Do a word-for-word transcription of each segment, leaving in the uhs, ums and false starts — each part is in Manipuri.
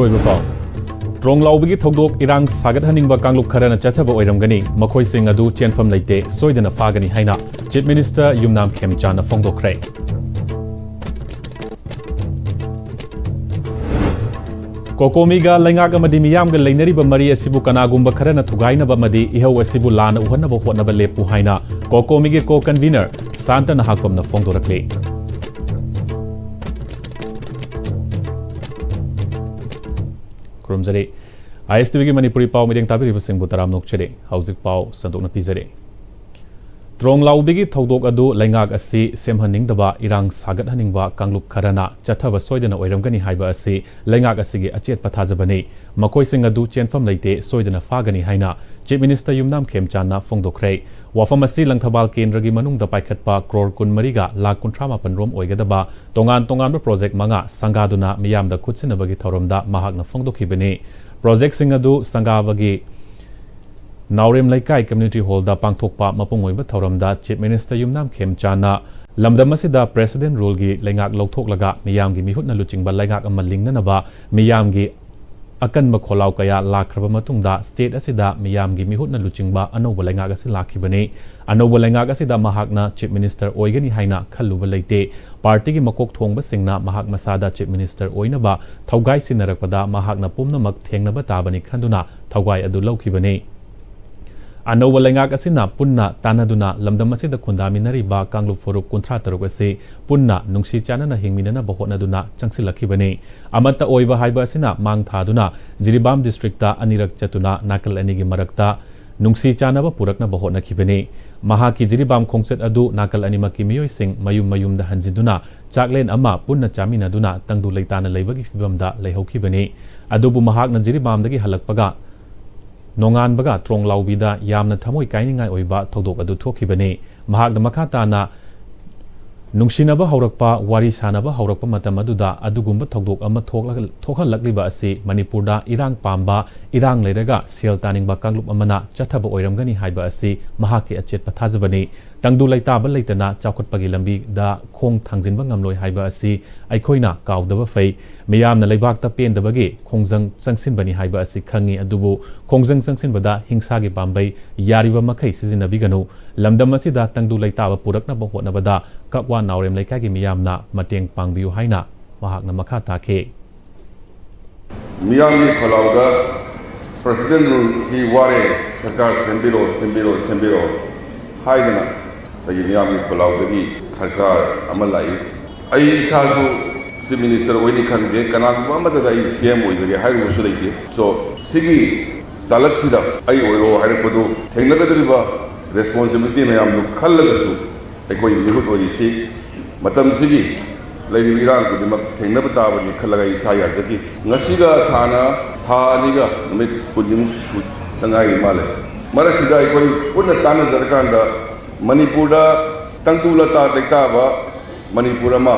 ꯑꯣꯏꯕ ꯄꯥꯎ꯫ ꯇ꯭ꯔꯣꯡ ꯂꯥꯎꯕꯤꯒꯤ ꯊꯧꯗꯣꯛ ꯏꯔꯥꯡ ꯁꯥꯒꯠꯍꯟꯅꯤꯡꯕ ꯀꯥꯡꯂꯨꯞ ꯈꯔꯅ ꯆꯠꯊꯕ ꯑꯣꯏꯔꯝꯒꯅꯤ, ꯃꯈꯣꯏꯁꯤꯡ ꯑꯗꯨ ꯆꯦꯟꯐꯝ ꯂꯩꯇꯦ, ꯁꯣꯏꯗꯅ ꯐꯥꯒꯅꯤ ꯍꯥꯏꯅ Chief Minister ꯌꯨꯝꯅꯥꯝ ꯈꯦꯝꯆꯥꯟꯅ ꯐꯣꯡꯗꯣꯛꯈ꯭ꯔꯦ꯫ ꯀꯣꯀꯣꯃꯤꯒ ꯂꯩꯉꯥꯛ ꯑꯃꯗꯤ ꯃꯤꯌꯥꯝꯒ ꯂꯩꯅꯔꯤꯕ ꯃꯔꯤ ꯑꯁꯤꯕꯨ ꯀꯅꯥꯒꯨꯝꯕ ꯈꯔꯅ ꯊꯨꯒꯥꯏꯅꯕ ꯑꯃꯗꯤ ꯏꯍꯧ ꯑꯁꯤꯕꯨ ꯂꯥꯟꯅ ꯎꯍꯟꯅꯕ ꯍꯣꯠꯅꯕ ꯂꯦꯞꯄꯨ ꯍꯥꯏꯅ ꯀꯣꯀꯣꯃꯤꯒꯤ co-convener ꯁꯥꯟꯇ ꯅꯍꯥꯛꯄꯝꯅ ꯐꯣꯡꯗꯣꯔꯛꯂꯤ꯫ ꯈꯨꯔꯨꯝꯖꯔꯤ꯫ ISTVꯒꯤ ꯃꯅꯤꯄꯨꯔꯤ ꯄꯥꯎ ꯃꯤꯠꯌꯦꯡ ꯇꯥꯕꯤꯔꯤꯕꯁꯤꯡꯕꯨ ꯇꯔꯥꯝꯅ ꯑꯣꯛꯆꯔꯤ꯫ ꯍꯧꯖꯤꯛ ꯄꯥꯎ ꯁꯟꯗꯣꯛꯅ ꯄꯤꯖꯔꯤ꯫ ꯇ꯭ꯔꯣꯡ ꯂꯥꯎꯕꯤꯒꯤ ꯊꯧꯗꯣꯛ ꯑꯗꯨ ꯂꯩꯉꯥꯛ ꯑꯁꯤ ꯁꯦꯝꯍꯟꯅꯤꯡꯗꯕ, ꯏꯔꯥꯡ ꯁꯥꯒꯠꯍꯟꯅꯤꯡꯕ ꯀꯥꯡꯂꯨꯞ ꯈꯔꯅ ꯆꯠꯊꯕ ꯁꯣꯏꯗꯅ ꯑꯣꯏꯔꯝꯒꯅꯤ ꯍꯥꯏꯕ ꯑꯁꯤ ꯂꯩꯉꯥꯛ ꯑꯁꯤꯒꯤ ꯑꯆꯦꯠꯄ ꯊꯥꯖꯕꯅꯤ꯫ ꯃꯈꯣꯏꯁꯤꯡ ꯑꯗꯨ ꯆꯦꯟꯐꯝ ꯂꯩꯇꯦ, ꯁꯣꯏꯗꯅ ꯐꯥꯒꯅꯤ ꯍꯥꯏꯅ Chief Minister ꯌꯨꯝꯅꯥꯝ ꯈꯦꯝꯆꯥꯟꯅ ꯐꯣꯡꯗꯣꯛꯈ꯭ꯔꯦ꯫ ꯋꯥꯐꯝ ꯑꯁꯤ ꯂꯪꯊꯕꯥꯜ ꯀꯦꯟꯗ꯭ꯔꯒꯤ ꯃꯅꯨꯡꯗ ꯄꯥꯏꯈꯠꯄ ꯀ꯭ꯔꯣꯔ ꯀꯨꯟꯃꯔꯤꯒ ꯂꯥꯈ ꯀꯨꯟꯊ꯭ꯔꯥ ꯃꯥꯄꯟ ꯔꯣꯝ ꯑꯣꯏꯒꯗꯕ ꯇꯣꯉꯥꯟ ꯇꯣꯉꯥꯟꯕ ꯄ꯭ꯔꯣꯖꯦꯛ ꯃꯉꯥ ꯁꯪꯒꯥꯗꯨꯅ ꯃꯤꯌꯥꯝꯗ ꯈꯨꯠꯁꯤꯟꯅꯕꯒꯤ ꯊꯧꯔꯝꯗ ꯃꯍꯥꯛꯅ ꯐꯣꯡꯗꯣꯛꯈꯤꯕꯅꯤ꯫ ꯄ꯭ꯔꯣꯖꯦꯛꯁꯤꯡ ꯑꯗꯨ ꯁꯪꯒꯥꯕꯒꯤ ꯅꯥꯎꯔꯦꯝ ꯂꯩꯀꯥꯏ community hallꯗ ꯄꯥꯡꯊꯣꯛꯄ ꯃꯄꯨꯡ ꯑꯣꯏꯕ ꯊꯧꯔꯝꯗ Chief Minister ꯌꯨꯝꯅꯥꯝ ꯈꯦꯝꯆꯥꯟꯅ ꯂꯝꯗꯝ ꯑꯁꯤꯗ President ruleꯒꯤ ꯂꯩꯉꯥꯛ ꯂꯧꯊꯣꯛꯂꯒ ꯃꯤꯌꯥꯝꯒꯤ ꯃꯤꯍꯨꯠꯅ ꯂꯨꯆꯤꯡꯕ ꯂꯩꯉꯥꯛ ꯑꯃ ꯂꯤꯡꯅꯅꯕ ꯃꯤꯌꯥꯝꯒꯤ ꯑꯀꯟꯕ ꯈꯣꯜꯂꯥꯎ ꯀꯌꯥ ꯂꯥꯛꯈ꯭ꯔꯕ ꯃꯇꯨꯡꯗ state ꯑꯁꯤꯗ ꯃꯤꯌꯥꯝꯒꯤ ꯃꯤꯍꯨꯠꯅ ꯂꯨꯆꯤꯡꯕ ꯑꯅꯧꯕ ꯂꯩꯉꯥꯛ ꯑꯁꯤ ꯂꯥꯛꯈꯤꯕꯅꯤ꯫ ꯑꯅꯧꯕ ꯂꯩꯉꯥꯛ ꯑꯁꯤꯗ ꯃꯍꯥꯛꯅ Chief Minister ꯑꯣꯏꯒꯅꯤ ꯍꯥꯏꯅ ꯈꯜꯂꯨꯕ ꯂꯩꯇꯦ꯫ ꯄꯥꯔꯇꯤꯒꯤ ꯃꯀꯣꯛ ꯊꯣꯡꯕꯁꯤꯡꯅ ꯃꯍꯥꯛ ꯃꯁꯥꯗ Chief Minister ꯑꯣꯏꯅꯕ ꯊꯧꯒꯥꯏ ꯁꯤꯟꯅꯔꯛꯄꯗ ꯃꯍꯥꯛꯅ ꯄꯨꯝꯅꯃꯛ ꯊꯦꯡꯅꯕ ꯇꯥꯕꯅꯤ ꯈꯟꯗꯨꯅ ꯊꯧꯒꯥꯏ ꯑꯗꯨ ꯂꯧꯈꯤꯕꯅꯤ꯫ ꯑꯅꯧꯕ ꯂꯩꯉꯥꯛ ꯑꯁꯤꯅ ꯄꯨꯟꯅ ꯇꯥꯟꯅꯗꯨꯅ ꯂꯝꯗꯝ ꯑꯁꯤꯗ ꯈꯨꯟꯗꯥꯃꯤꯟꯅꯔꯤꯕ ꯀꯥꯡꯂꯨꯞ ꯐꯨꯔꯨꯞ ꯀꯨꯟꯊ꯭ꯔꯥ ꯇꯔꯨꯛ ꯑꯁꯤ ꯄꯨꯟꯅ ꯅꯨꯡꯁꯤ ꯆꯥꯟꯅꯅ ꯍꯤꯡꯃꯤꯟꯅꯅꯕ ꯍꯣꯠꯅꯗꯨꯅ ꯆꯪꯁꯤꯜꯂꯛꯈꯤꯕꯅꯤ꯫ ꯑꯃꯠꯇ ꯑꯣꯏꯕ ꯍꯥꯏꯕ ꯑꯁꯤꯅ ꯃꯥꯡ ꯊꯥꯗꯨꯅ ꯖꯤꯔꯤꯕꯥꯝ districtꯇ ꯑꯅꯤꯔꯛ ꯆꯠꯇꯨꯅ ꯅꯥꯀꯜ ꯑꯅꯤꯒꯤ ꯃꯔꯛꯇ ꯅꯨꯡꯁꯤ ꯆꯥꯟꯅꯕ ꯄꯨꯔꯛꯅꯕ ꯍꯣꯠꯅꯈꯤꯕꯅꯤ꯫ ꯃꯍꯥꯛꯀꯤ ꯖꯤꯔꯤꯕꯥꯝ ꯈꯣꯡꯆꯠ ꯑꯗꯨ ꯅꯥꯀꯜ ꯑꯅꯤꯃꯛꯀꯤ ꯃꯤꯑꯣꯏꯁꯤꯡ ꯃꯌꯨꯝ ꯃꯌꯨꯝꯗ ꯍꯟꯖꯤꯟꯗꯨꯅ ꯆꯥꯛꯂꯦꯟ ꯑꯃ ꯄꯨꯟꯅ ꯆꯥꯃꯤꯟꯅꯗꯨꯅ ꯇꯪꯗꯨ ꯂꯩꯇꯥꯅ ꯂꯩꯕꯒꯤ ꯐꯤꯕꯝꯗ ꯂꯩꯍꯧꯈꯤꯕꯅꯤ꯫ ꯑꯗꯨꯕꯨ ꯃꯍꯥꯛꯅ ꯖꯤꯔꯤꯕꯥꯝꯗꯒꯤ ꯍꯜꯂꯛꯄꯒ ꯅꯣꯡꯉꯥꯟꯕꯒ ꯇ꯭ꯔꯣꯡ ꯂꯥꯎꯕꯤꯗ ꯌꯥꯝꯅ ꯊꯃꯣꯏ ꯀꯥꯏꯅꯤꯡꯉꯥꯏ ꯑꯣꯏꯕ ꯊꯧꯗꯣꯛ ꯑꯗꯨ ꯊꯣꯛꯈꯤꯕꯅꯤ꯫ ꯃꯍꯥꯛꯅ ꯃꯈꯥ ꯇꯥꯅ ꯅꯨꯡꯁꯤꯅꯕ ꯍꯧꯔꯛꯄ, ꯋꯥꯔꯤ ꯁꯥꯅꯕ ꯍꯧꯔꯛꯄ ꯃꯇꯝ ꯑꯗꯨꯗ ꯑꯗꯨꯒꯨꯝꯕ ꯊꯧꯗꯣꯛ ꯑꯃ ꯊꯣꯛꯂꯒ-, ꯊꯣꯛꯍꯜꯂꯛꯂꯤꯕ ꯑꯁꯤ ꯃꯅꯤꯄꯨꯔꯗ ꯏꯔꯥꯡ ꯄꯥꯝꯕ, ꯏꯔꯥꯡ ꯂꯩꯔꯒ ꯁꯦꯜ ꯇꯥꯅꯤꯡꯕ ꯀꯥꯡꯂꯨꯞ ꯑꯃꯅ ꯆꯠꯊꯕ ꯑꯣꯏꯔꯝꯒꯅꯤ ꯍꯥꯏꯕ ꯑꯁꯤ ꯃꯍꯥꯛꯀꯤ ꯑꯆꯦꯠꯄ ꯊꯥꯖꯕꯅꯤ꯫ ꯇꯪꯗꯨ ꯂꯩꯇꯥꯕ ꯂꯩꯇꯅ ꯆꯥꯎꯈꯠꯄꯒꯤ ꯂꯝꯕꯤꯗ ꯈꯣꯡ ꯊꯥꯡꯖꯤꯟꯕ ꯉꯝꯂꯣꯏ ꯍꯥꯏꯕ ꯑꯁꯤ ꯑꯩꯈꯣꯏꯅ ꯀꯥꯎꯗꯕ ꯐꯩ꯫ ꯃꯤꯌꯥꯝꯅ ꯂꯩꯕꯥꯛꯇ ꯄꯦꯟꯗꯕꯒꯤ ꯈꯣꯡꯖꯪ ꯆꯪꯁꯤꯟꯕꯅꯤ ꯍꯥꯏꯕ ꯑꯁꯤ ꯈꯪꯉꯤ, ꯑꯗꯨꯕꯨ ꯈꯣꯡꯖꯪ ꯆꯪꯁꯤꯟꯕꯗ ꯍꯤꯡꯁꯥꯒꯤ ꯄꯥꯝꯕꯩ ꯌꯥꯔꯤꯕ ꯃꯈꯩ ꯁꯤꯖꯤꯟꯅꯕꯤꯒꯅꯨ꯫ ꯂꯝꯗꯝ ꯑꯁꯤꯗ ꯇꯪꯗꯨ ꯂꯩꯇꯥꯕ ꯄꯨꯔꯛꯅꯕ ꯍꯣꯠꯅꯕꯗ ꯀꯛꯋꯥ ꯅꯥꯎꯔꯦꯝ ꯂꯩꯀꯥꯏꯒꯤ ꯃꯤꯌꯥꯝꯅ ꯃꯇꯦꯡ ꯄꯥꯡꯕꯤꯌꯨ ꯍꯥꯏꯅ ꯃꯍꯥꯛꯅ ꯃꯈꯥ ꯇꯥꯈꯤ꯫ ꯃꯤꯌꯥꯝꯒꯤ ꯈꯣꯜꯂꯥꯎꯗ "ꯄ꯭ꯔꯁꯤꯗꯦꯟ ꯔꯨꯜꯁꯤ ꯋꯥꯔꯦ, ꯁꯔꯀꯥꯔ ꯁꯦꯝꯕꯤꯔꯣ, ꯁꯦꯝꯕꯤꯔꯣ, ꯁꯦꯝꯕꯤꯔꯣ" ꯍꯥꯏꯗꯅ ꯉꯁꯥꯏꯒꯤ ꯃꯤꯌꯥꯝꯒꯤ ꯈꯣꯜꯂꯥꯎꯗꯒꯤ ꯁꯔꯀꯥꯔ ꯑꯃ ꯂꯥꯛꯏ꯫ ꯑꯩ ꯏꯁꯥꯁꯨ ꯆꯤꯐ ꯃꯤꯅꯤꯁꯇꯔ ꯑꯣꯏꯅꯤ ꯈꯪꯗꯦ, ꯀꯅꯥꯒꯨꯝꯕ ꯑꯃꯠꯇꯗ ꯑꯩ ꯁꯤ ꯑꯦꯝ ꯑꯣꯏꯖꯒꯦ ꯍꯥꯏꯔꯨꯕꯁꯨ ꯂꯩꯇꯦ꯫ ꯁꯣ, ꯁꯤꯒꯤ ꯇꯥꯂꯛꯁꯤꯗ ꯑꯩ ꯑꯣꯏꯔꯣ ꯍꯥꯏꯔꯛꯄꯗꯨ ꯊꯦꯡꯅꯒꯗꯧꯔꯤꯕ ꯔꯦꯁꯄꯣꯟꯁꯤꯕꯤꯂꯤꯇꯤ ꯃꯌꯥꯝꯗꯨ ꯈꯜꯂꯒꯁꯨ ꯑꯩꯈꯣꯏ ꯃꯤꯍꯨꯠ ꯑꯣꯏꯔꯤꯁꯤ ꯃꯇꯝꯁꯤꯒꯤ ꯂꯩꯔꯤꯕ ꯏꯔꯥꯡ ꯈꯨꯗꯤꯡꯃꯛ ꯊꯦꯡꯅꯕ ꯇꯥꯕꯅꯤ ꯈꯜꯂꯒ ꯑꯩ ꯏꯁꯥ ꯌꯥꯖꯈꯤ꯫ ꯉꯁꯤꯒ ꯊꯥꯅ ꯊꯥ ꯑꯅꯤꯒ ꯅꯨꯃꯤꯠ ꯀꯨꯟꯅꯤꯃꯨꯛ ꯁꯨꯗ ꯉꯥꯏꯔꯤ ꯃꯥꯜꯂꯦ꯫ ꯃꯔꯛꯁꯤꯗ ꯑꯩꯈꯣꯏ ꯄꯨꯟꯅ ꯇꯥꯟꯅꯖꯔꯀꯥꯟꯗ ꯃꯅꯤꯄꯨꯔꯗ ꯇꯪꯗꯨ ꯂꯇꯥ ꯂꯩꯇꯥꯕ ꯃꯅꯤꯄꯨꯔ ꯑꯃ,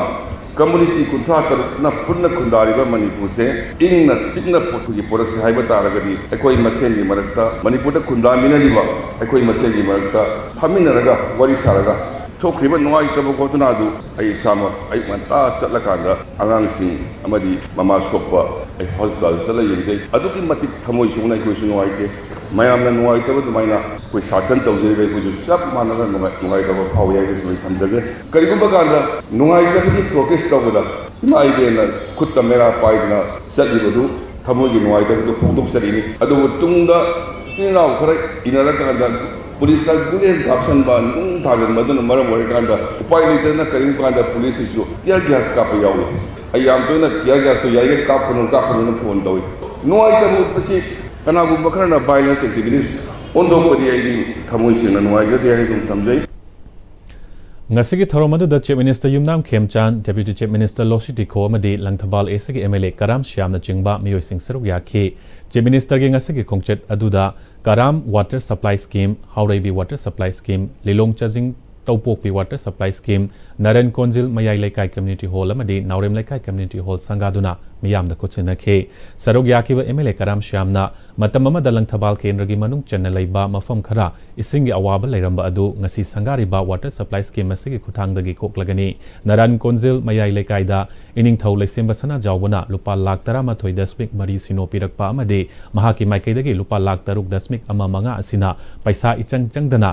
ꯀꯝꯃꯨꯅꯤꯇꯤ ꯀꯨꯟꯊ꯭ꯔꯥ ꯇꯔꯨꯛꯅ ꯄꯨꯟꯅ ꯈꯨꯟꯗꯥꯔꯤꯕ ꯃꯅꯤꯄꯨꯔꯁꯦ ꯏꯪꯅ ꯆꯤꯛꯅ ꯄꯣꯠꯁꯤꯒꯤ ꯄꯣꯔꯛꯁꯤ ꯍꯥꯏꯕ ꯇꯥꯔꯒꯗꯤ ꯑꯩꯈꯣꯏ ꯃꯁꯦꯟꯒꯤ ꯃꯔꯛꯇ, ꯃꯅꯤꯄꯨꯔꯗ ꯈꯨꯟꯗꯥꯃꯤꯟꯅꯔꯤꯕ ꯑꯩꯈꯣꯏ ꯃꯁꯦꯟꯒꯤ ꯃꯔꯛꯇ ꯐꯝꯃꯤꯟꯅꯔꯒ ꯋꯥꯔꯤ ꯁꯥꯔꯒ ꯊꯣꯛꯈ꯭ꯔꯤꯕ ꯅꯨꯡꯉꯥꯏꯇꯕ ꯈꯣꯠꯇꯅ ꯑꯗꯨ ꯑꯩ ꯏꯁꯥꯃꯛ ꯑꯌꯨꯛ ꯉꯟꯇꯥ ꯆꯠꯂꯀꯥꯟꯗ ꯑꯉꯥꯡꯁꯤꯡ ꯑꯃꯗꯤ ꯃꯃꯥ ꯁꯣꯛꯄ ꯑꯩ ꯍꯣꯁꯄꯤꯇꯥꯜꯗ ꯆꯠꯂ ꯌꯦꯡꯖꯩ꯫ ꯑꯗꯨꯛꯀꯤ ꯃꯇꯤꯛ ꯊꯃꯣꯏ ꯁꯣꯛꯅ ꯑꯩꯈꯣꯏꯁꯨ ꯅꯨꯡꯉꯥꯏꯇꯦ꯫ ꯃꯌꯥꯝꯅ ꯅꯨꯡꯉꯥꯏꯇꯕ ꯑꯗꯨꯃꯥꯏꯅ ꯑꯩꯈꯣꯏ ꯁꯥꯁꯟ ꯇꯧꯖꯔꯤꯕ ꯑꯩꯈꯣꯏꯁꯨ ꯆꯞ ꯃꯥꯟꯅꯅ ꯅꯨꯡꯉꯥꯏ-, ꯅꯨꯡꯉꯥꯏꯇꯕ ꯐꯥꯎꯏ ꯍꯥꯏꯕꯁꯤ ꯑꯩ ꯊꯝꯖꯒꯦ꯫ ꯀꯔꯤꯒꯨꯝꯕ ꯀꯥꯟꯗ ꯅꯨꯡꯉꯥꯏꯇꯕꯒꯤ ꯄ꯭ꯔꯣꯇꯦꯁ ꯇꯧꯕꯗ ꯏꯃꯥ ꯏꯕꯦꯟꯅ ꯈꯨꯠꯇ ꯃꯦꯔꯥ ꯄꯥꯏꯗꯅ ꯆꯠꯂꯤꯕꯗꯨ ꯊꯃꯣꯏꯒꯤ ꯅꯨꯡꯉꯥꯏꯇꯕꯗꯨ ꯐꯣꯡꯗꯣꯛꯆꯔꯤꯅꯤ꯫ ꯑꯗꯨꯕꯨ ꯇꯨꯡꯗ ꯏꯆꯤꯟ ꯏꯅꯥꯎ ꯈꯔ ꯏꯟꯅꯔꯀꯥꯟꯗ ꯄꯨꯂꯤꯁꯅ ꯒꯨꯂꯤ ꯀꯥꯞꯁꯟꯕ, ꯅꯨꯡ ꯊꯥꯖꯤꯟꯕ ꯑꯗꯨꯅ ꯃꯔꯝ ꯑꯣꯏꯔꯀꯥꯟꯗ ꯎꯄꯥꯏ ꯂꯩꯇꯗꯅ ꯀꯔꯤꯒꯨꯝꯕ ꯀꯥꯟꯗ ꯄꯨꯂꯤꯁꯁꯤꯡꯁꯨ tear gas ꯀꯥꯞꯄ ꯌꯥꯎꯏ꯫ ꯑꯩ ꯌꯥꯝ ꯇꯣꯏꯅ tear gas ꯇꯨ ꯌꯥꯔꯤꯈꯩ ꯀꯥꯞꯀꯅꯨ, ꯀꯥꯞꯀꯅꯨꯅ ꯐꯣꯟ ꯇꯧꯏ꯫ ꯅꯨꯡꯉꯥꯏꯇꯕ ꯎꯠꯄꯁꯤ ꯀꯅꯥꯒꯨꯝꯕ ꯈꯔꯅ violence activities ꯑꯣꯟꯊꯣꯛꯄꯗꯤ ꯑꯩꯗꯤ ꯊꯃꯣꯏ ꯁꯦꯡꯅ ꯅꯨꯡꯉꯥꯏꯖꯗꯦ ꯍꯥꯏꯅ ꯑꯗꯨꯝ ꯊꯝꯖꯩ꯫ ꯉꯁꯤꯒꯤ ꯊꯧꯔꯝ ꯑꯗꯨꯗ Chief Minister ꯌꯨꯝꯅꯥꯝ ꯈꯦꯝꯆꯥꯟ, Deputy Chief Minister ꯂꯣꯁꯤ ꯇꯤꯈꯣ ꯑꯃꯗꯤ ꯂꯪꯊꯕꯥꯜ East ꯀꯤ M L A ꯀꯔꯥꯝ ꯁ꯭ꯌꯥꯝꯅꯆꯤꯡꯕ ꯃꯤꯑꯣꯏꯁꯤꯡ ꯁꯔꯨꯛ ꯌꯥꯈꯤ꯫ Chief Minister ꯒꯤ ꯉꯁꯤꯒꯤ ꯈꯣꯡꯆꯠ ꯑꯗꯨꯗ ꯀꯔꯥꯝ Water Supply Scheme, ꯍꯥꯎꯔꯩꯕꯤ Water Supply Scheme, ꯂꯤꯂꯣꯡ ꯆꯥꯖꯤꯡ ꯇꯧꯄꯣꯛꯄꯤ Water Supply Scheme, ꯅꯔꯟ ꯀꯣꯟꯖꯤꯜ ꯃꯌꯥꯏ ꯂꯩꯀꯥꯏ Community Hall ꯑꯃꯗꯤ ꯅꯥꯎꯔꯦꯝ ꯂꯩꯀꯥꯏ Community Hall ꯁꯪꯒꯥꯗꯨꯅ ꯃꯤꯌꯥꯝꯗ ꯈꯨꯠꯁꯤꯟꯅꯈꯤ꯫ ꯁꯔꯨꯛ ꯌꯥꯈꯤꯕ M L A ꯀꯔꯥꯝ ꯁ꯭ꯌꯥꯝꯅ ꯃꯇꯝ ꯑꯃꯗ ꯂꯪꯊꯕꯥꯜ ꯀꯦꯟꯗ꯭ꯔꯒꯤ ꯃꯅꯨꯡ ꯆꯟꯅ ꯂꯩꯕ ꯃꯐꯝ ꯈꯔ ꯏꯁꯤꯡꯒꯤ ꯑꯋꯥꯕ ꯂꯩꯔꯝꯕ ꯑꯗꯨ ꯉꯁꯤ ꯁꯪꯒꯥꯔꯤꯕ Water Supply Scheme ꯑꯁꯤꯒꯤ ꯈꯨꯠꯊꯥꯡꯗꯒꯤ ꯀꯣꯛꯂꯒꯅꯤ꯫ ꯅꯔꯥꯟ ꯀꯣꯟꯖꯤꯜ ꯃꯌꯥꯏ ꯂꯩꯀꯥꯏꯗ ꯏꯅꯤꯡꯊꯧ ꯂꯩꯁꯦꯝꯕ ꯁꯅꯥꯖꯥꯎꯕꯅ ꯂꯨꯄꯥ ꯂꯥꯈ ꯇꯔꯥꯃꯥꯊꯣꯏ ꯗꯁꯃꯤꯛ ꯃꯔꯤ ꯁꯤꯅꯣ ꯄꯤꯔꯛꯄ ꯑꯃꯗꯤ ꯃꯍꯥꯛꯀꯤ ꯃꯥꯏꯀꯩꯗꯒꯤ ꯂꯨꯄꯥ ꯂꯥꯈ ꯇꯔꯨꯛ ꯗꯁꯃꯤꯛ ꯑꯃ ꯃꯉꯥ ꯑꯁꯤꯅ ꯄꯩꯁꯥ ꯏꯆꯪ ꯆꯪꯗꯅ